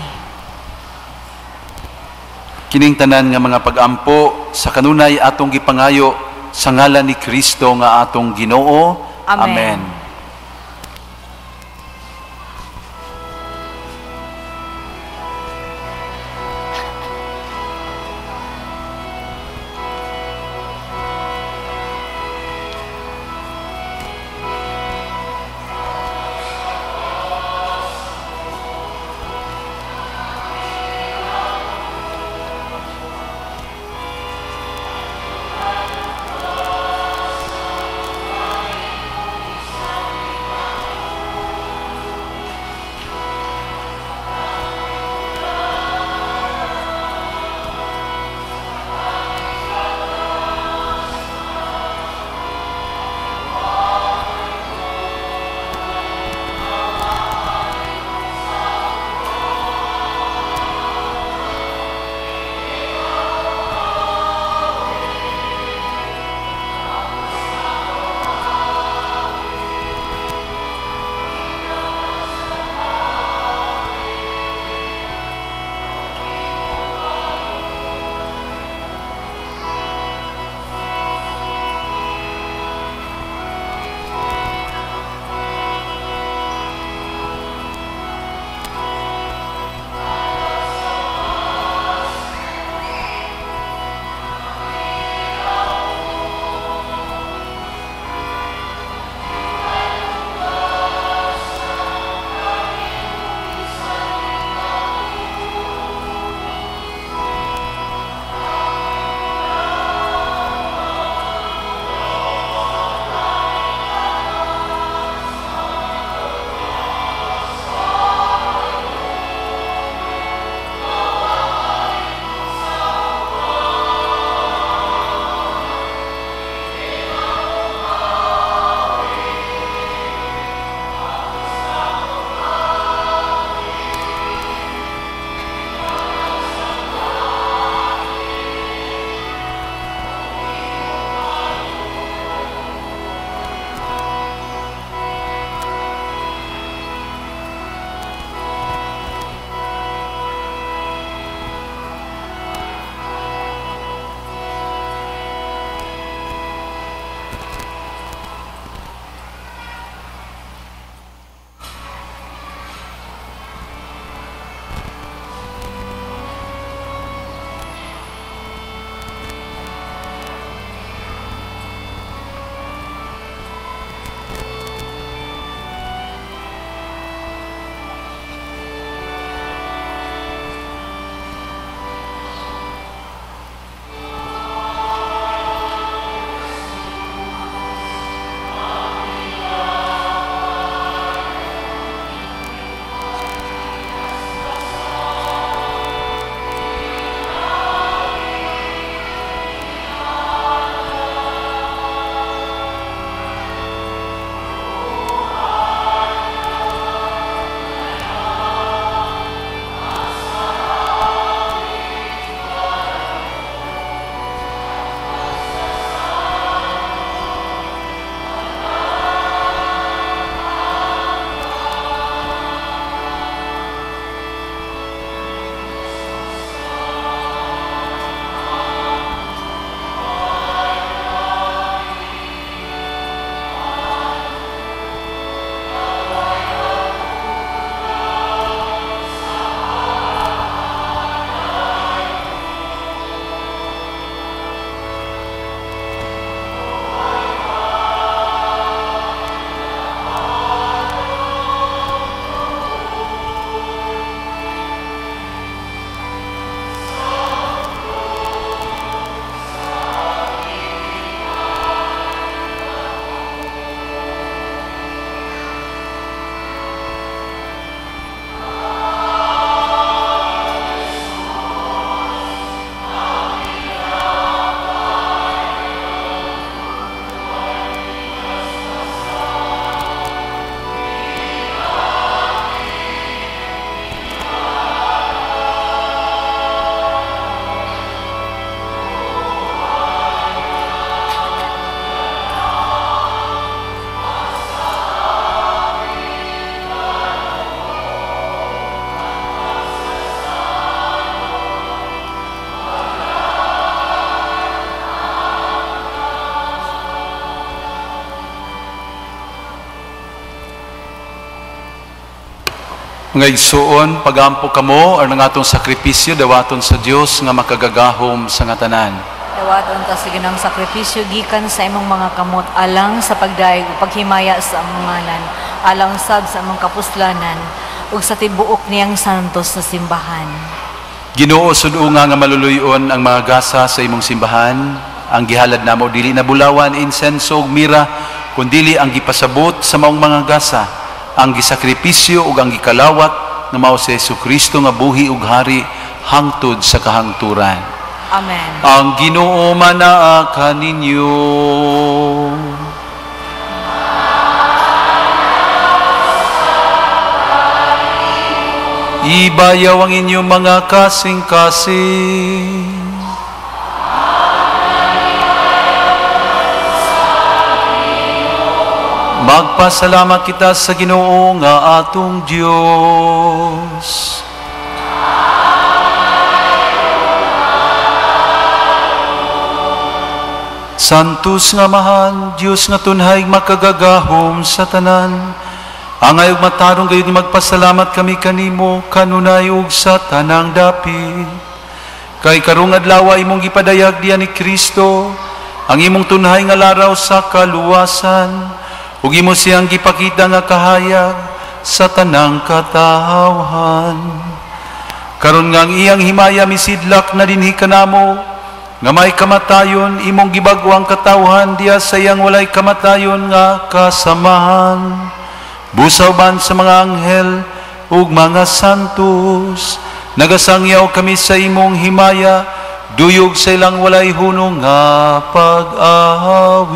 Kining tanan nga mga pagampo sa kanunay atong gipangayo sa ngalan ni Kristo nga atong Ginoo. Amen. Amen. Mga igsuon, pagampo kamo aron ang atong sakripisyo dawaton sa Dios nga makagagahom sa nga tanan. Dawaton ta sa Ginoong sakripisyo gikan sa imong mga kamot alang sa pagdayeg ug paghimaya sa among ngalan, alang sab sa among kapuslanan ug sa tibuok niyang santos na simbahan. Ginoo, sud-unga nga maluluy-on ang mga gasa sa imong simbahan. Ang gihalad namo dili na bulawan, insenso ug mira, kundili ang gipasabot sa maong mga gasa, ang gisakripisyo ug ang gikalawat nga mao si Hesukristo nga buhi ug hari hangtod sa kahangturan. Amen. Ang Ginoo manaa kaninyo. Ibayaw ang inyong mga kasing-kasing. Magpasalamat kita sa Ginoo nga atong Dios. Santos nga Amahan, Dios nga tunhay makagagahom sa tanan, angay ug matarong gayud magpasalamat kami kanimo kanunay ug sa tanang dapit. Kay karong adlaw imong gipadayag diya ni Kristo ang imong tunhay nga laraw sa kaluwasan, ug imo siyang gipakita nga kahayag sa tanang katawhan. Karon nga ang iyang himaya misidlak na dinhi kanamo, nga may kamatayon imong gibag-o ang katawhan diya sa iyang walay kamatayon nga kasamahan. Busaw ban sa mga anghel ug mga santos, nagasangyaw kami sa imong himaya, duyog sa ilang walay hunong nga pag-awit.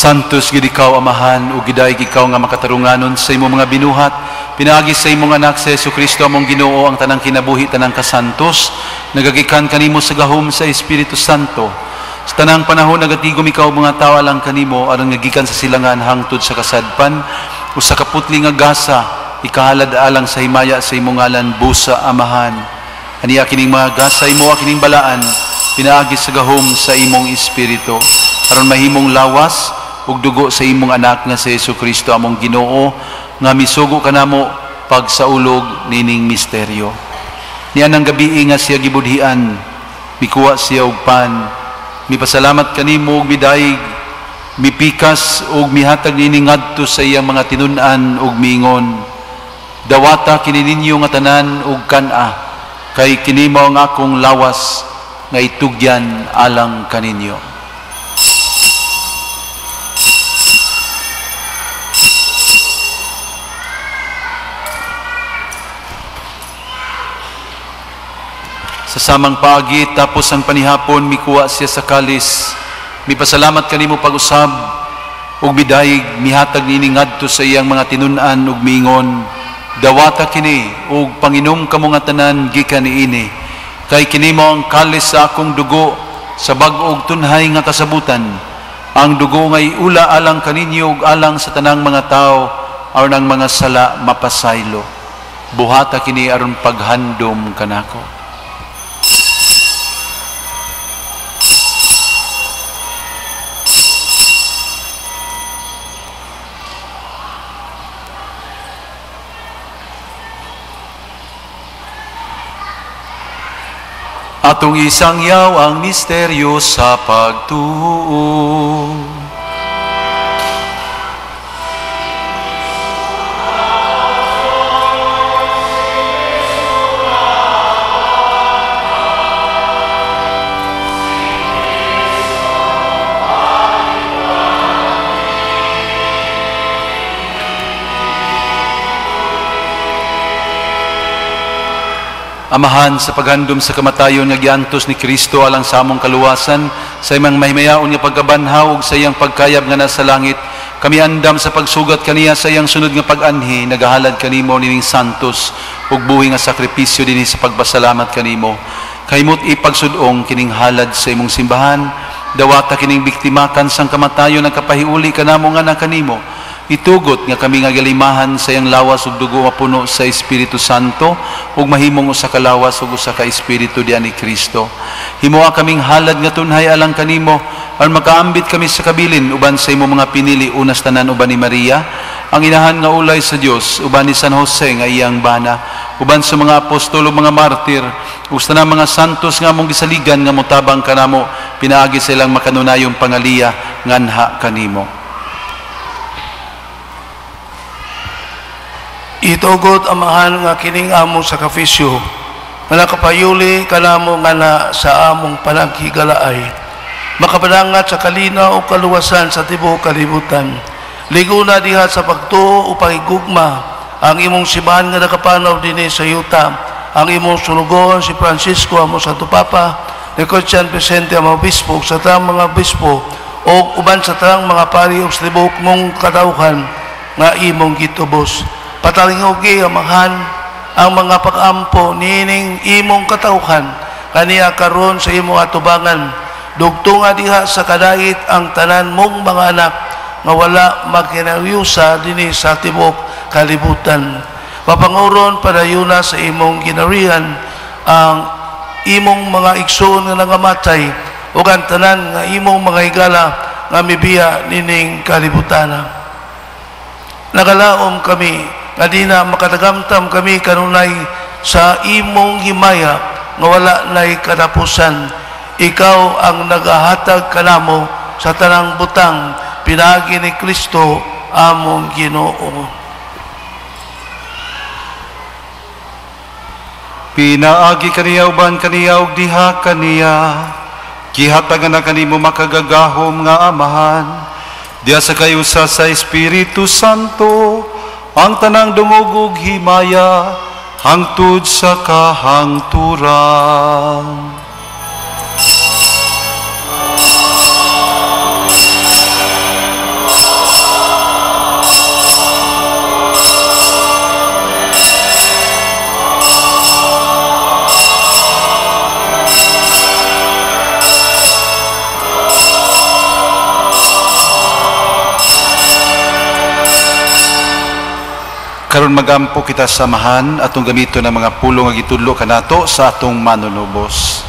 Santos gid ikaw, Amahan, ug gidayeg ikaw nga makatarunganon sa imong mga binuhat, pinaagi sa imong anak sa Hesukristo among Ginoo ang tanang kinabuhi, tanang kasantos, nagagikan kanimo sa gahom sa Espiritu Santo. Sa tanang panahon nagatigom ikaw mga tawo alang kanimo aron ngagikan sa silangan hangtod sa kasadpan, usa ka putli nga gasa ikahalad alang sa himaya sa imong ngalan busa, Amahan. Aniya kining mga gasa imo kining balaan pinaagi sa gahom sa imong Espiritu aron mahimong lawas ug dugo sa imong anak nga si Hesukristo among Ginoo nga misugo kanamo pagsaulog nining misteryo. Nianang gabii nga siya gibudhian, mikuha siya og pan, mipasalamat kanimo ug midayeg, mipikas ug mihatag niini ngadto sa iyang mga tinun-an ug miingon, dawata kini ninyo nga tanan ug kan-a, kay kini mao ang akong lawas nga itugyan alang kaninyo. Sa samang paagi, tapos ang panihapon, mikuha siya sa kalis. Mipasalamat kanimo pag-usab, ug midayeg mihatag niini ngadto sa iyang mga tinun-an ug miingon, dawata kini ug panginom kamo nga tanan gikan niini, kay kini mao ang kalis sa akong dugo sa bag-o ug tunhay nga kasabutan, ang dugo nga iula alang kaninyo ug alang sa tanang mga tawo aron ang mga sala mapasaylo. Buhata kini aron paghandom kanako. Atong isang yaw ang misteryo sa pagtuo. Amahan, sa paghandom sa kamatayon nga giantos ni Kristo alang sa among kaluwasan, sa imong mahimayaon nga pagkabanhaw ug sa iyang pagkayab nga nasa langit, kami andam sa pagsugat kaniya sa iyang sunod nga pag-anhi, nagahalad kanimo nining santos ug buhi nga sakripisyo dinhi sa pagpasalamat kanimo. Kahimot ipagsud-ong kining halad sa imong simbahan, dawata kining biktima kansang kamatayon nagkapahiuli kanamo nga na kanimo. Itugot nga kami nga galimahan sa iyang lawas ug dugo mapuno sa Espiritu Santo ug mahimong usa ka lawas ug usa ka espiritu dian ni Kristo. Himoa kaming halad nga tunhay alang kanimo aron makaambit kami sa kabilin uban sa imong mga pinili, unas tanan uban ni Maria, ang inahan nga ulay sa Dios, uban ni San Jose nga iyang bana, uban sa mga apostol ug mga martir, ug sa tanang mga santos nga among gisaligan nga motabang kanamo pinaagi sa ilang makanunayong pangaliya nganha kanimo. Itugot, Amahan, nga kining among sakripisyo nga nakapayuli kanamo nga na sa among panaghigalaay, makapadangat sa kalinaw o kaluwasan sa tibuok kalibutan. Liguna diha sa pagtuo o pagigugma ang imong simbahan nga nakapanaw dinhi sa yuta, ang imong sulugoon si Francisco among Santo Papa, ni Christian Vicente among Obispo, sa tanang mga obispo o uban sa tanang mga pari ug sa tibuok mong katawhan nga imong gitubos. Patalingugi, Amahan, ang mga pag-ampo nining imong katawhan kaniya karon sa imong atubangan. Dugtunga diha sa kadait ang tanan mong mga anak nga wala magkinayusa dinhi sa tibuok kalibutan. Papanguron padayuna sa imong ginarihan ang imong mga igsoon nga nangamatay ug ang tanan nga imong mga higala nga mibiya nining kalibutana. Nagalaom kami nga di na makatagamtam kami kanunay sa imong himaya nga wala nay katapusan. Ikaw ang nagahatag kanamo sa tanang butang pinaagi ni Kristo among Ginoo. Pinaagi kaniya uban kaniya ug diha kaniya, gihatagan na kanimo makagagahom nga Amahan, diha sa kayusa sa Espiritu Santo, ang tanang dungog ug himaya hangtod sa kahangturan. Karon magampo kita samahan atong gamiton ang mga pulong nga gitudlo kanato sa atong manunubos.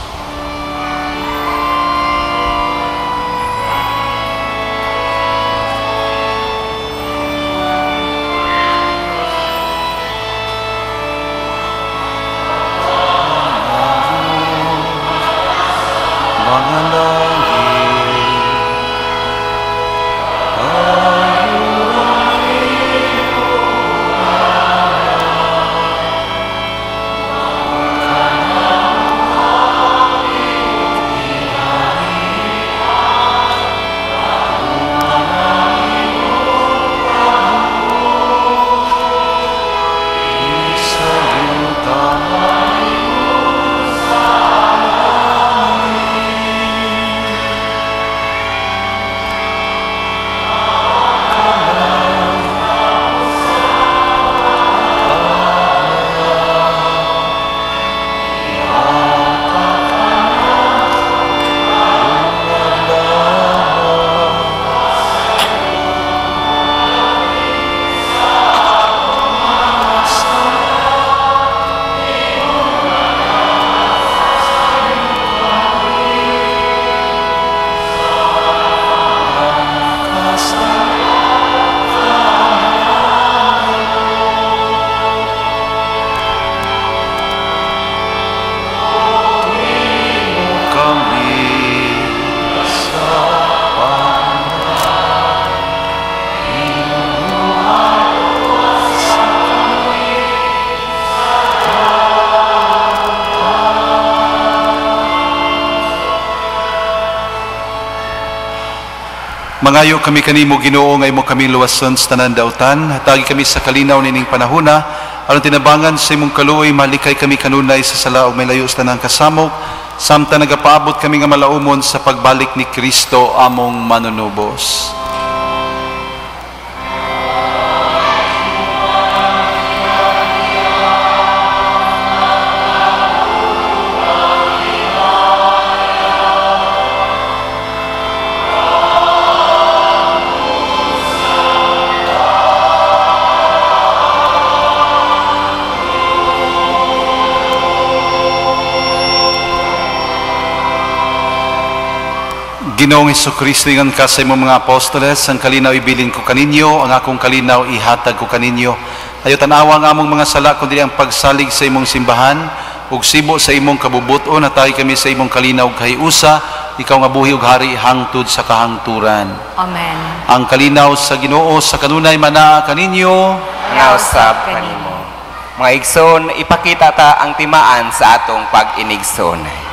Mangayo kami kanimo Ginoo nga imo kami luwason sa tanan dautan, hatagi kami sa kalinaw nining panahona, aron tinabangan sa imong kaluoy malikay kami kanunay sa sala ug may layo sa tanang kasamok, samtang nagapaabot kami nga malaumon sa pagbalik ni Kristo among manunubos. Ginoong Hesukristo, ingon ka sa imong mga apostoles, ang kalinaw ibilin ko kaninyo, ang akong kalinaw ihatag ko kaninyo. Ayo tan-awa ang among mga sala, kundi ang pagsalig sa imong simbahan, ug sibo sa imong kabubuton, hatagi kami sa imong kalinaw kahiusa, ikaw nga buhi ug hari hangtod sa kahangturan. Amen. Ang kalinaw sa Ginoo sa kanunay manaa kaninyo, nga usab kanimo. Mga igsoon, ipakita ta ang timaan sa atong pag-inigsoon.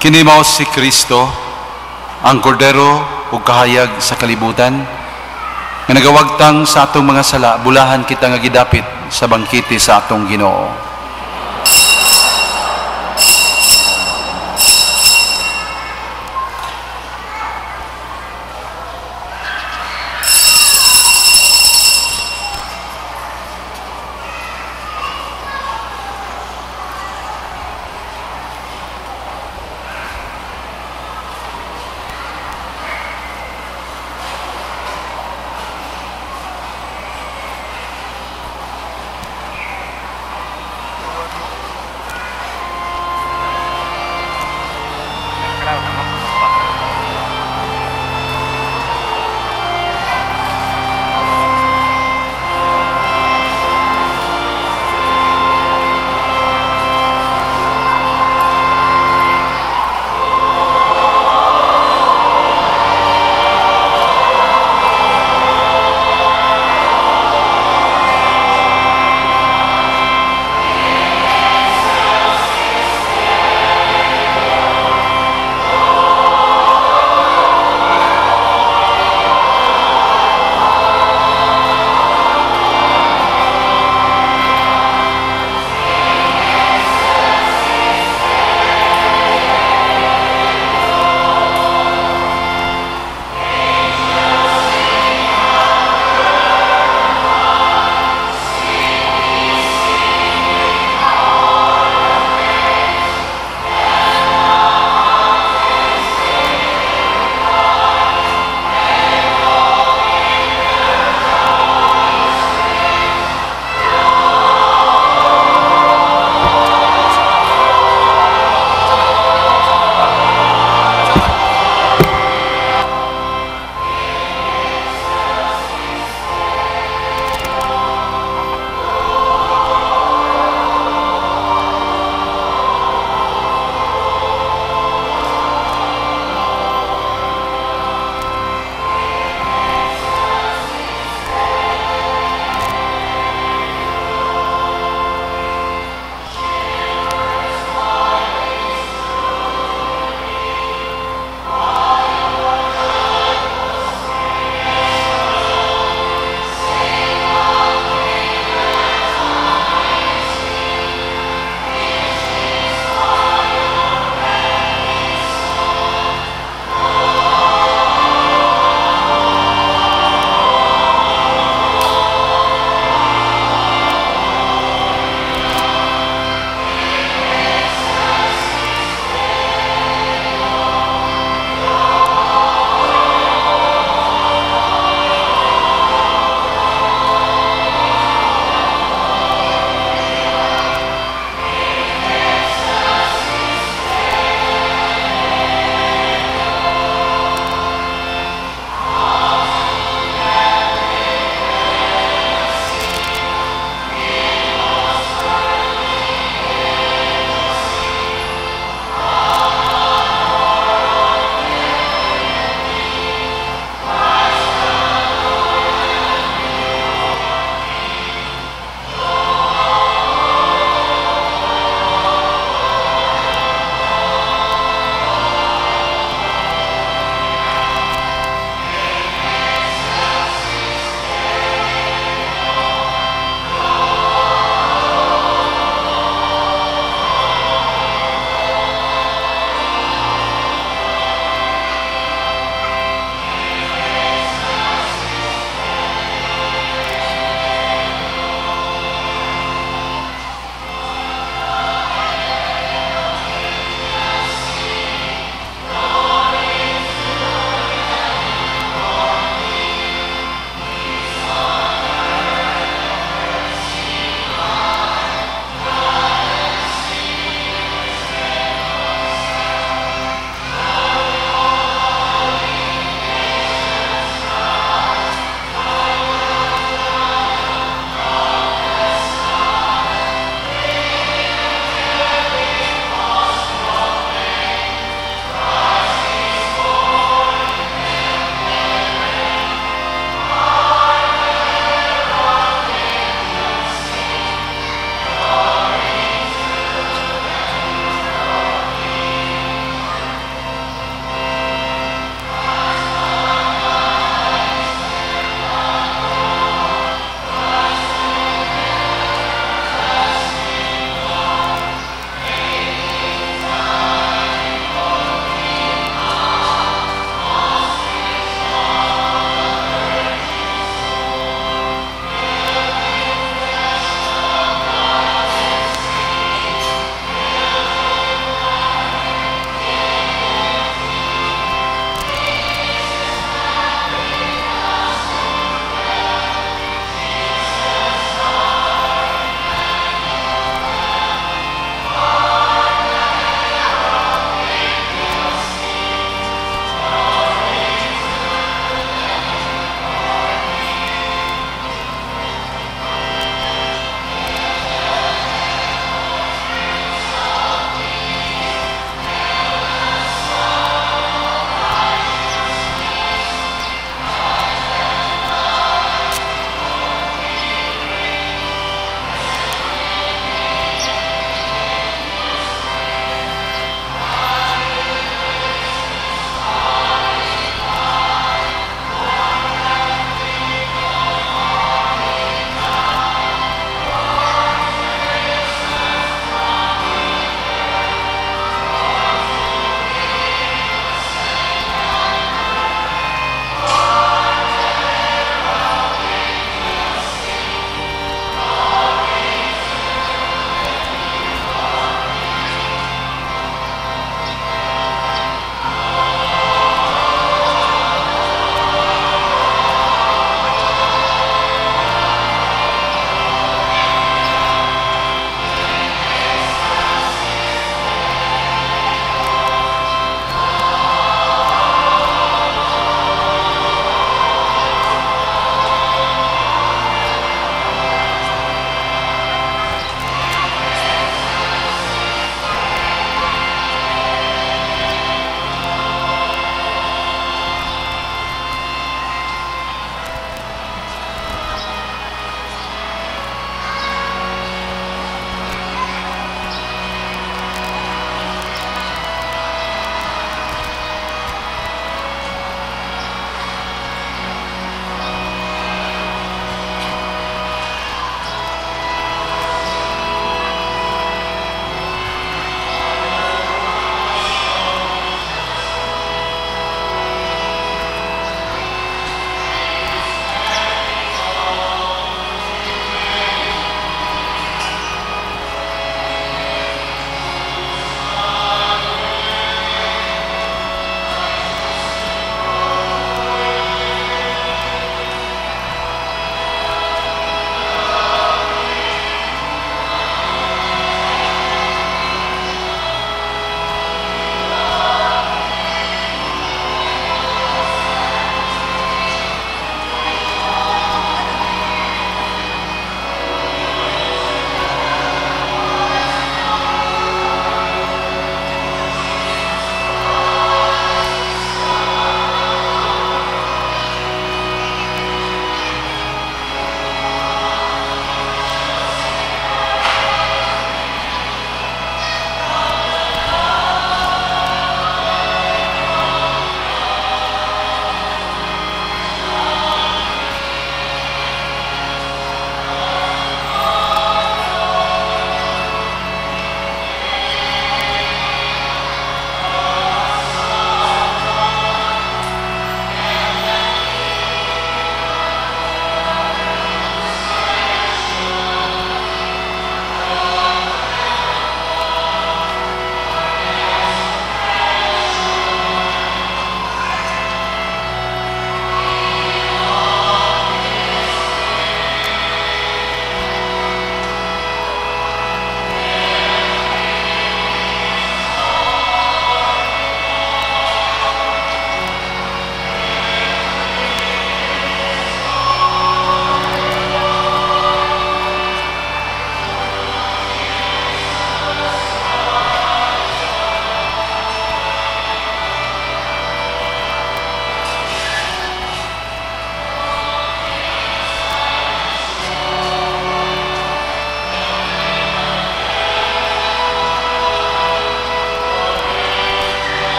Kini mao si Kristo, ang kordero ug kahayag sa kalibutan, nga nagawagtang sa atong mga sala, bulahan kita nga gidapit sa bangkete sa atong Ginoo.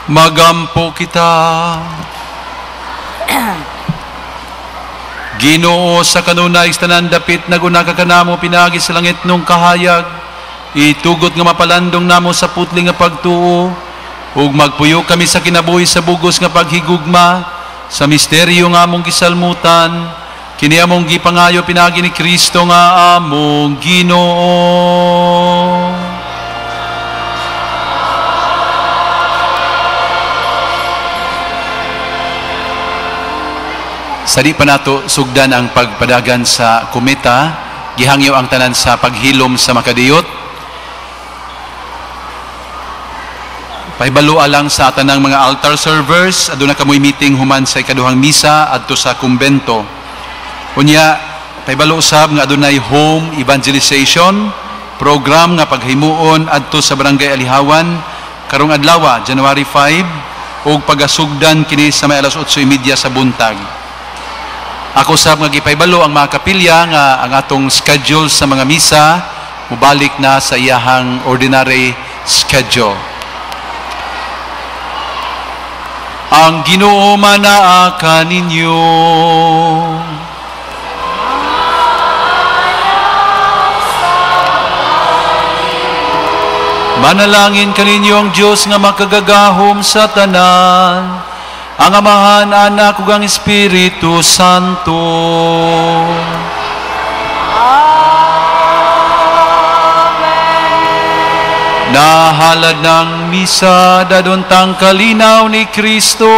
Magampo kita. Ginoo, sa kanunay sa tanan dapit naguna ka kanamo pinaagi sa langit nung kahayag, itugot nga mapalandong namo sa putli nga pagtuo ug magpuyo kami sa kinabuhi sa bugos nga paghigugma sa misteryo nga among gisalmutan, kini among gipangayo pinaagi ni Kristo nga among Ginoo. Sa di pa nato sugdan ang pagpadagan sa kometa, gihangyo ang tanan sa paghilom sa makadiyot. Pahibalo alang sa tanang mga altar servers, aduna kamoy meeting human sa ikaduhang misa adto sa kumbento. Unya, pahibalo usab nga adunay home evangelization program nga paghimuon adto sa Barangay Alihawan karong adlaw, January 5, ug pagasugdan kini sa may alas 8:30 sa buntag. Ako sab nga gipahibalo ang mga kapilya nga ang atong schedule sa mga misa mobalik na sa iyahang ordinary schedule. Ang Ginoo manaa kaninyo. Manalangin kaninyo ang Dios nga makagagahom sa tanan, ang Amahan, Anak, ug ang Espiritu Santo. Amen. Nahalad ng misa, dadon tang kalinaw ni Kristo.